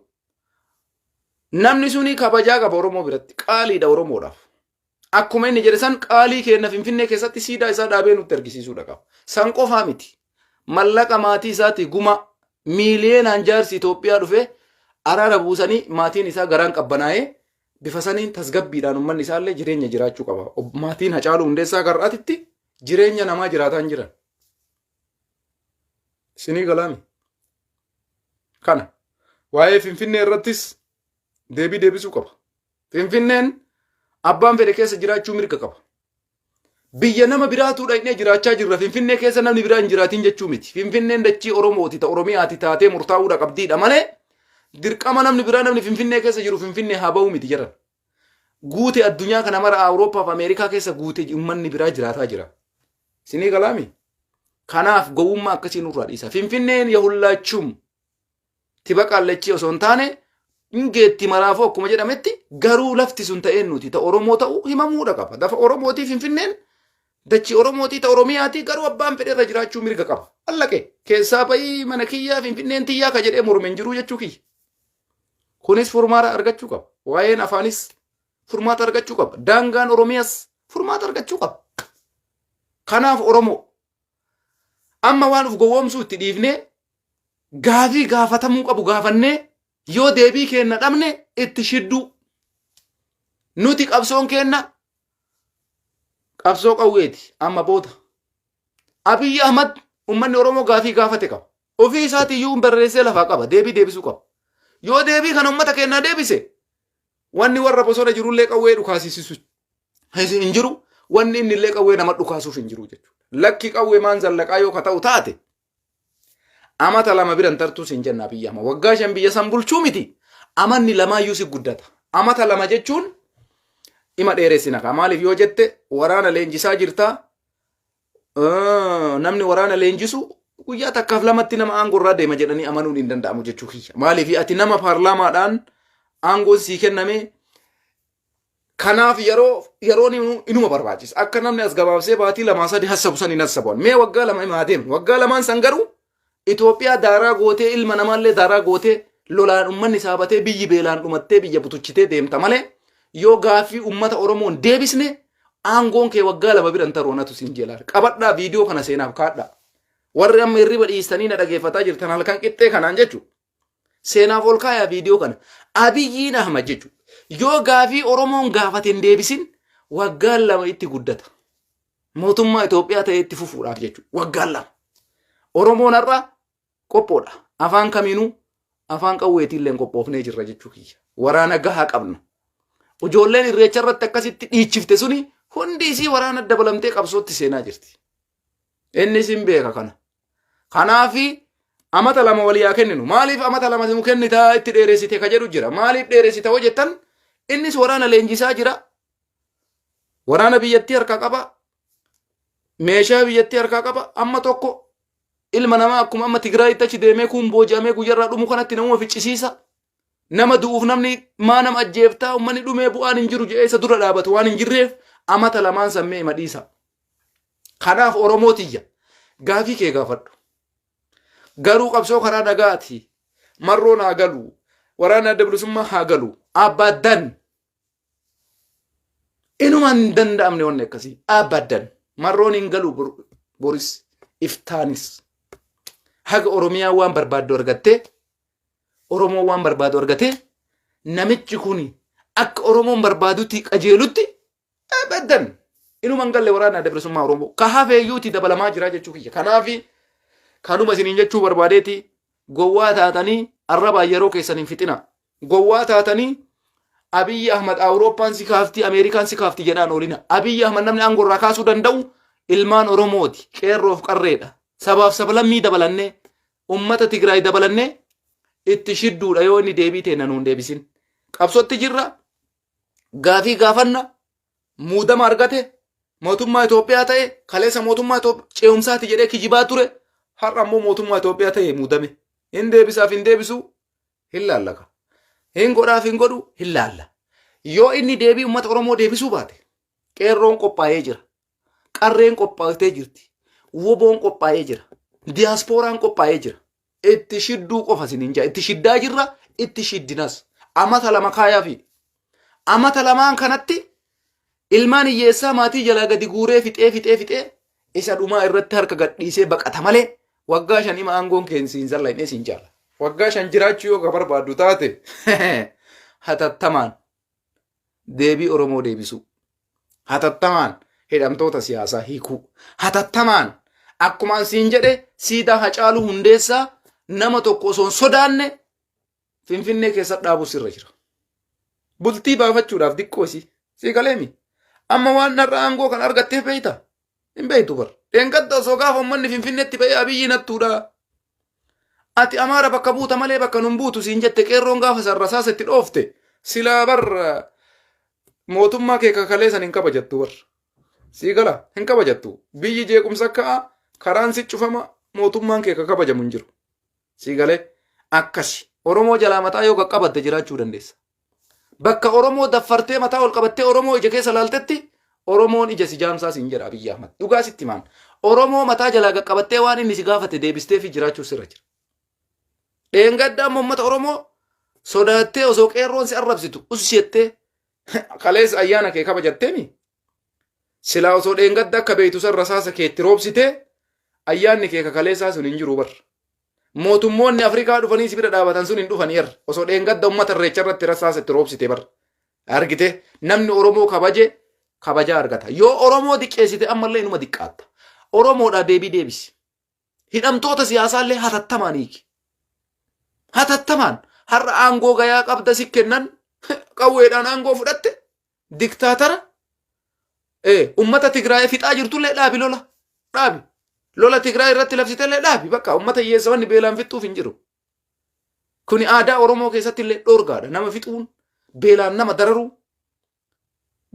Namni suni kabajaa qaba Oromoo biratti qaaliidha Oromoodhaaf. Akkuma inni jedhe san qaalii keenya Finfinnee keessatti siidaa isaa dhaabee nutti argisiisuudha qaba. San qofaa miti. Mallaqa maatii isaati guma miiliyeenaan jaarsi Itoophiyaa dhufee araara buusanii maatiin isaa garaan qabbanaa'ee bifa saniin tasgabbiidhaan uummanni isaallee jireenya jiraachuu qaba. Maatiin Hacaaluu Hundeessaa gar'aatitti jireenya namaa jiraataa hin jiran. Isinii galaami. Kana waa'ee Finfinnee irrattis deebii deebisuu qaba. Finfinneen abbaan fedhe keessa jiraachuu mirga qaba. Biyya nama biraatuu dhaqnee jiraachaa jirra. Finfinnee keessa namni biraa hin jiraatin jechuu miti. Finfinneen dachii Oromooti ta Oromiyaati taatee murtaa'uudha qabdiidha malee dirqama namni biraa namni Finfinnee keessa jiru Finfinnee haa ba'uu miti jedhan. Guute addunyaa kana mara Awurooppaa fi Ameerikaa keessa guute uummanni biraa jiraataa jira. Isinii galaami? Kanaaf gowwummaa akkasii nurraa dhiisa. Finfinneen yahullaachum tiba qaallachii osoo hin taane hin geetti maraafuu akkuma jedhametti garuu lafti sun ta'een nuti ta Oromoo ta'uu himamuudha qaba. Lafa Oromootii Finfinneen dachii Oromootii ta Oromiyaatii garuu abbaan fedhe irra jiraachuu mirga qaba. Allaqe keessaa bahii mana kiyyaa Finfinneen tiyyaa ka jedhee morme hin jiruu jechuu kiyya. Kunis furmaata argachuu qaba. Waa'een afaanis furmaata argachuu qaba. Daangaan Oromiyas furmaata argachuu qaba. Kanaaf Oromoo amma waan of gowwoomsuu itti dhiifnee gaafii gaafatamuu qabu gaafannee yoo deebii keenna dhabne itti shidduu. Nuti qabsoon keenna Qabsoo qawweeti amma booda. Abiyyi Ahmad uummanni Oromoo gaafii gaafate qaba. Ofii isaatii iyyuu barreessee lafaa qaba. Deebii deebisuu qaba. Yoo deebii kana uummata keenyaa deebise, wanni warra bosona jirullee qawwee dhukaasisisu hin jiru. Wanni inni illee qawwee nama dhukaasuuf hin jiru jechuudha. Lakki, qawwee maan zallaqaa yoo ka ta'u taate, amata 2 biran tartuu siin jenna. Abiyyi Ahmad waggaa 5 biyya san bulchuu miti, amanni lamaayyuu si guddata. Amata 2 jechuun ima dheeressina kaa. Maaliif yoo jette, waraana leenjisaa jirtaa. Namni waraana leenjisu guyyaa takkaaf lamatti nama aangoo irraa deema jedhanii amanuun hin danda'amu jechuu kiyya. Maaliif, ati nama paarlaamaadhaan aangoon sii kenname. Kanaaf yeroo yeroon inuma barbaachisa. Akka namni as gabaabsee baatii 2 3 hassabu san hin hassabu. Mee waggaa 2 himaa deemu. Waggaa lamaan san garuu Itoophiyaa daaraa gootee, ilma namaallee daaraa gootee, lolaan uummanni saabatee, biyyi beelaan dhumattee, biyya butuchitee deemta malee, yoo gaaffii uummata Oromoon deebisne, aangoon kee waggaa 2 bira hin taruu anatu siin jeelaal. Qabadhaa, viidiyoo kana seenaaf kaadhaa. Warri amma hirriba dhiistanii na dhageeffataa jirtan halkan qixxee kanaan jechuudha. Seenaaf ol kaayaa viidiyoo kana. Abiyyiin Ahmad jechuudha. Yoo gaafii Oromoon gaafate hin deebisin, waggaan 2 itti guddata. Mootummaa Itoophiyaa ta'ee itti fufuudhaaf jechuudha. Waggaan 2. Oromoon har'a qophoodha. Afaan kamiinuu, afaan qawweetiillee qophoofnee jirra jechuu kiyya. Waraana gahaa qabna. Ijoolleen irreecha irratti akkasitti dhiichifte suni hundi isii waraana dabalamtee qabsootti seenaa jirti. Inni isin beeka kana. Kanaafi amata 2 walii haa kenninu. Maaliif amata 2 nu kennitaa, itti dheeressite ka jedhu jira. Maaliif dheeressita hoo jettan, innis waraana leenjisaa jira. Waraana biyyattii harkaa qaba. Meeshaa biyyattii harkaa qaba. Amma tokko ilma namaa akkuma amma Tigraayitti achi deemee kun booji'amee guyyarraa dhumu kanatti namuma ficcisiisa. Nama du'uuf namni maa nama ajjeeftaa, uummanni dhumee bu'aan hin jiru jedhee isa dura dhaabatu waan hin jirreef, amata lamaan sammee ima dhiisa. Kanaaf Oromoo tiyya, gaafii kee gaafadhu. Garuu qabsoo karaa nagaati. Marroon haa galu. Waraanni Adda Bilisummaa haa galu. Abadan. Inuma hin danda'amne wanni akkasii. Abadan. Marroon hin galu boris iftaanis. Haga Oromiyaa waan barbaaddu argattee, Oromoo waan barbaadu argatee, namichi kun akka Oromoon barbaadutti qajeelutti, abadan inuma hin galle waraana Adda Bilisummaa Oromoo. Ka hafeeyyuuti dabalamaa jira jechuu kiyya. Kanaafi kanuma isiniin jechuu barbaadeeti, gowwaa taatanii arrabaan yeroo keessan hin fixina. Gowwaa taatanii Abiyyi Ahmad Awurooppaan si kaafti, Ameerikaan si kaafti jedhaan oolina. Abiyyi Ahmad namni aangoo irraa kaasuu danda'u ilmaan Oromooti. Qeerroof qarreedha. Sabaaf sablammii dabalannee, ummata Tigraay dabalannee itti shidduudha yoo inni deebii teenna nuun deebisin. Qabsootti jirra. Gaafii gaafanna. Muudama argate, mootummaa Itoophiyaa ta'e. Kaleessa mootummaa ce'umsaati jedhee kijibaa ture. Har'a ammoo mootummaa Itoophiyaa ta'e muudame. Hin deebisaaf hin deebisu hin laallaka. Hin godhaaf hin godhu hin laalla. Yoo inni deebii uummata Oromoo deebisuu baate, qeerroon qophaa'ee jira. Qarreen qophaa'ee jirti. Woboon qophaa'ee jira. Diyaaspooraan qophaa'ee jira. Itti shidduu qofa isiniin jaa. Itti shiddaa jirra, itti shiddinas. Amata 2 kaayaa fi amata lamaan kanatti ilmaan hiyyeessaa maatii jalaa gadi guuree fixee fixee fixee isa dhumaa irratti harka gadhiisee baqata malee, waggaa 5 ima aangoon keen siin zalla hin siin jaala. Waggaa 5 jiraachuu yoo ka barbaaddu taate, hatattamaan deebii Oromoo deebisuu. Hatattamaan hidhamtoota siyaasaa hiikuu. Hatattamaan akkuma an siin jedhe, siidaa Hacaaluu Hundeessaa nama tokko osoo hin sodaanne Finfinnee keessa dhaabuu sirra jira. Bultii baafachuudhaaf diqqoo isii. Sii galeemi. Amma waan narra aangoo kan argatteef beeyta. Hin beeytu bar. Dheengadda osoo gaafa uummanni Finfinneetti ba'ee Abiyyi nattuudha. Ati Amaara bakka buuta malee bakka nun buutu siin jette qeerroon, gaafa san rasaasa itti dhoofte, silaa bar mootummaa kee kakalee san hin kabajattu bar. Sii gala, hin kabajattu. Biyyi jeequmsa ka'a, karaan si cufama, mootummaan kee ka kabajamu hin jiru. Sii galee, akkasi. Oromoo jalaa mataa yoo qaqqabatte jiraachuu dandeessa. Bakka Oromoo daffartee mataa ol qabattee Oromoo ija keessa laaltetti, Oromoon ija si jaamsaa siin jedha Abiyyi Ahmad. Dhugaa sitti himaan. Oromoo mataa jalaa qaqqabattee waan inni si gaafate deebistee fi jiraachuu sirra jira. Dheengadda amma uummata Oromoo sodaattee, osoo qeerroon si arrabsitu us jettee kaleessa ayyaana kee kabajatteemi. Silaa osoo dheengadda akka beektu san rasaasa keetti roobsitee, ayyaanni kee kakaleessaa sun hin jiru bar. Mootummoonni Afrikaa dhufanii si bira dhaabatan sun hin dhufanii er. Osoo dheengadda uummata irreecha irratti rasaasa itti roobsite bar. Argite, namni Oromoo kabaje kabajaa argata. Yoo Oromoo diqqeessite ammallee inuma diqqaatta. Oromoodhaa deebii deebisi. Hidhamtoota siyaasaallee hatattamaan hiiki. Hatattamaan har'a aangoo gayaa qabda si kennan qawweedhaan aangoo fudhatte diktaatara ummata Tigraay fixaa jirtullee dhaabi lola dhaabi. Lola Tigraay irratti labsitellee dhaabi bakka ummata hiyyeessa wanni beelaan fixxuuf hin jiru. Kuni aadaa Oromoo keessatti illee dhorgaadha. Nama fixuun beelaan nama dararuu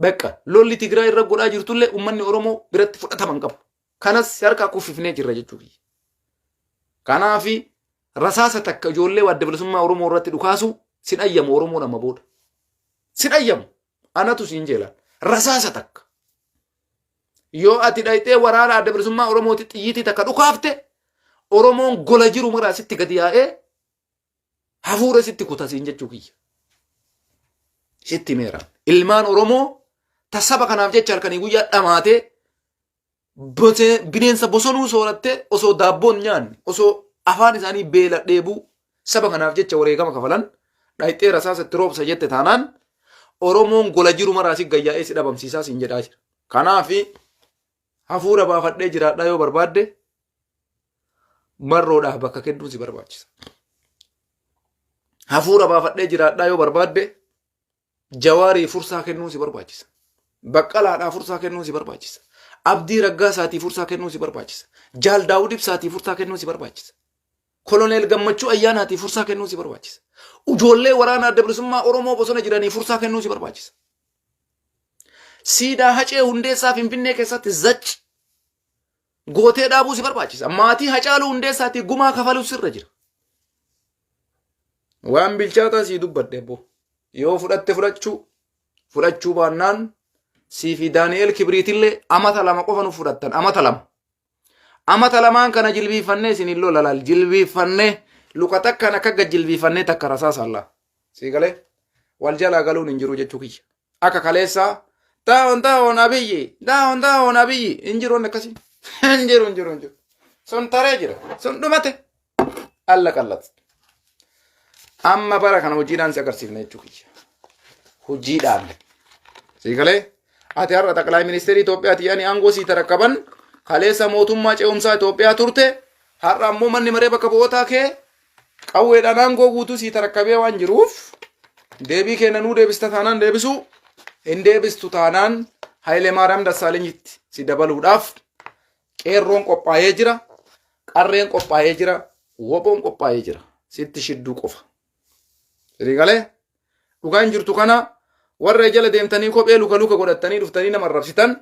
Bakka lolli Tigraay irra godhaa jirtullee uummanni Oromoo biratti fudhatama hin qabu. Kanas harkaa kuffifnee jirra jechuudha. Kanaaf rasaasa takka ijoollee adda bilisummaa Oromoo irratti dhukaasu sin ayyamu Oromoon amma booda. Sin ayyamu. Anatu siin jeelaan. Rasaasa takka. Yoo ati dhayxee waraana adda bilisummaa Oromooti xiyyiitii takka dhukaafte Oromoon gola jiru maraa sitti gadi yaa'ee hafuura sitti kuta siin jechuu kiyya. Sitti himeera. Ilmaan Oromoo ta saba kanaaf jecha halkanii guyyaa dhamaatee bineensa bosonuu soorattee osoo daabboon nyaanne osoo afaan isaanii beela dheebuu saba kanaaf jecha wareegama kafalan dhayxee rasaasa itti roobsa jette taanaan Oromoon gola jiru maraa si gayyaa'ee si dhabamsiisaa siin jedhaa jira. Kanaaf hafuura baafadhee jiraadhaa yoo barbaadde marroodhaaf bakka kennuun si barbaachisa. Hafuura baafadhee jiraadhaa yoo barbaadde jawaarii fursaa kennuun si barbaachisa. Baqqalaadhaa fursaa kennuun si barbaachisa. Abdii Raggaasaatii fursaa kennuun si barbaachisa. Jaal Daawud Ibsaatii fursaa kennuun si barbaachisa. Koloneel Gammachuu Ayyaanaatii fursaa kennuun si barbaachisa. Ijoollee waraana adda bilisummaa Oromoo bosona jiranii fursaa kennuun si barbaachisa. Siidaa Hacee Hundeessaa Finfinnee keessatti zac gootee dhaabuu si barbaachisa. Maatii Hacaaluu Hundeessaatii gumaa kafaluu sirra jira. Waan bilchaataa sii dubbadhe abbo. Yoo fudhatte fudhachuu fudhachuu baannaan sii fi Daani'eel Kibriitillee amata lama qofa nu fudhattan amata lama. Amata lamaan kana jilbiiffannee isin hin lola laal jilbiiffannee luka takkaan akka gad jilbiiffannee takka rasaasaan laa. Sii galee wal jalaa galuun hin jiru jechuu kiyya. Akka kaleessaa taa'oon taa'oon abiyyi taa'oon taa'oon abiyyi hin jiru wanni akkasii. Hin jiru hin jiru hin jiru. Sun taree jira sun dhumate alla qallat. Amma bara kana hojiidhaan si agarsiifna jechuu kiyya. Hojiidhaan. Sii galee ati har'a xaqlaay ministeerii Itoophiyaati yaani aangoo sii tarakkaban kaleessa mootummaa ce'umsaa Itoophiyaa turte har'a ammoo manni maree bakka bu'ootaa kee Qawweedhaan aangoo guutuu sii tarakkabee waan jiruuf deebii keenya nuu deebista taanaan deebisuu hin deebistu taanaan Haayilemaariyaam Dassaalenyitti si dabaluudhaaf qeerroon qophaa'ee jira, qarreen qophaa'ee jira, woboon qophaa'ee jira. Sitti shidduu qofa. Sidii galee dhugaan jirtu kana warra jala deemtanii kophee luka luka godhattanii dhuftanii nama arrabsitan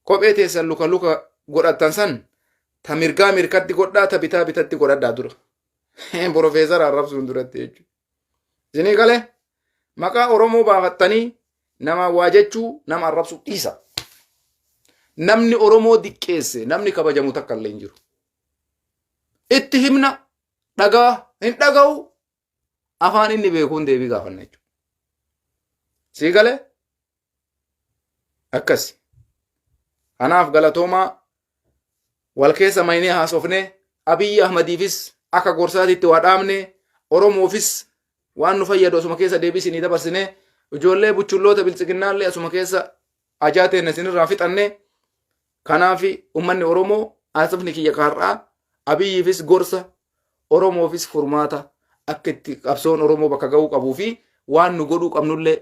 Kophee teessan luka luka godhattan san ta mirgaa mirkatti godhaa ta bitaa bitatti godhadhaa dura. Profeesara arrabsuun duratti jechuudha. Isinii galee maqaa Oromoo baafattanii nama waa jechuu nama arrabsuu dhiisa. Namni Oromoo diqqeesse namni kabajamu takka illee hin jiru. Itti himna dhagaa hin dhaga'u afaan inni beekuun deebii gaafanna jechuudha. Sii galee Akkasi. Kanaaf galatoomaa wal keessa maynee haasofne Abiyyi Ahmadiifis akka gorsaatitti waa dhaamne Oromoofis waan nu fayyadu asuma keessa deebii isinii dabarsine ijoollee buchulloota biltsiginnaallee asuma keessa ajaa teenne isinirraa fixanne kanaaf ummanni Oromoo haasofni kiyya kaar'aa Abiyyiifis gorsa Oromoofis furmaata akka itti qabsoon Oromoo bakka ga'uu qabuu fi waan nu godhuu qabnullee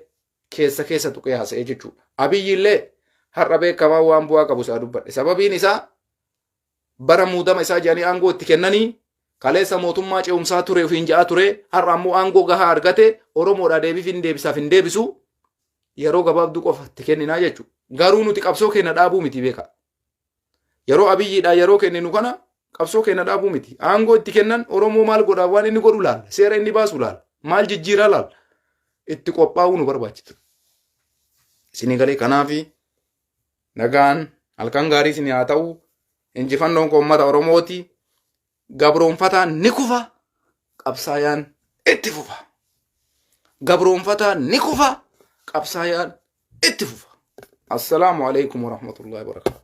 keessa keessa tuqee haasa'ee jechuudha. Abiyyi illee har'a beekamaa waan bu'aa qabu isaa dubbadhe. Sababiin isaa bara muudama isaa jedhanii aangoo itti kennanii kaleessa mootummaa ce'umsaa ture ofiin ja'aa ture har'a ammoo aangoo gahaa argate Oromoodhaa deebiif hin deebisaaf hin deebisu yeroo gabaabduu qofa itti kenninaa jechuudha. Garuu nuti qabsoo keenya dhaabuu miti beeka. Yeroo Abiyyiidhaa yeroo kenninu kana qabsoo keenya dhaabuu miti. Aangoo itti kennan Oromoo maal godhaa waan inni godhu laalla. Seera inni baasu laalla. Maal jijjiiraa laalla. Itti qophaa'uu nu barbaachisa. Isinii galee kanaafi nagaan halkan gaarii isinii haa ta'u. Injifannoon koo uummata Oromooti. Gabroonfataan ni kufa. Qabsaayaan itti fufa. Gabroonfataan ni kufa. Qabsaayaan itti fufa. Assalaamu alaikum warahmatullahi wabarakatuh.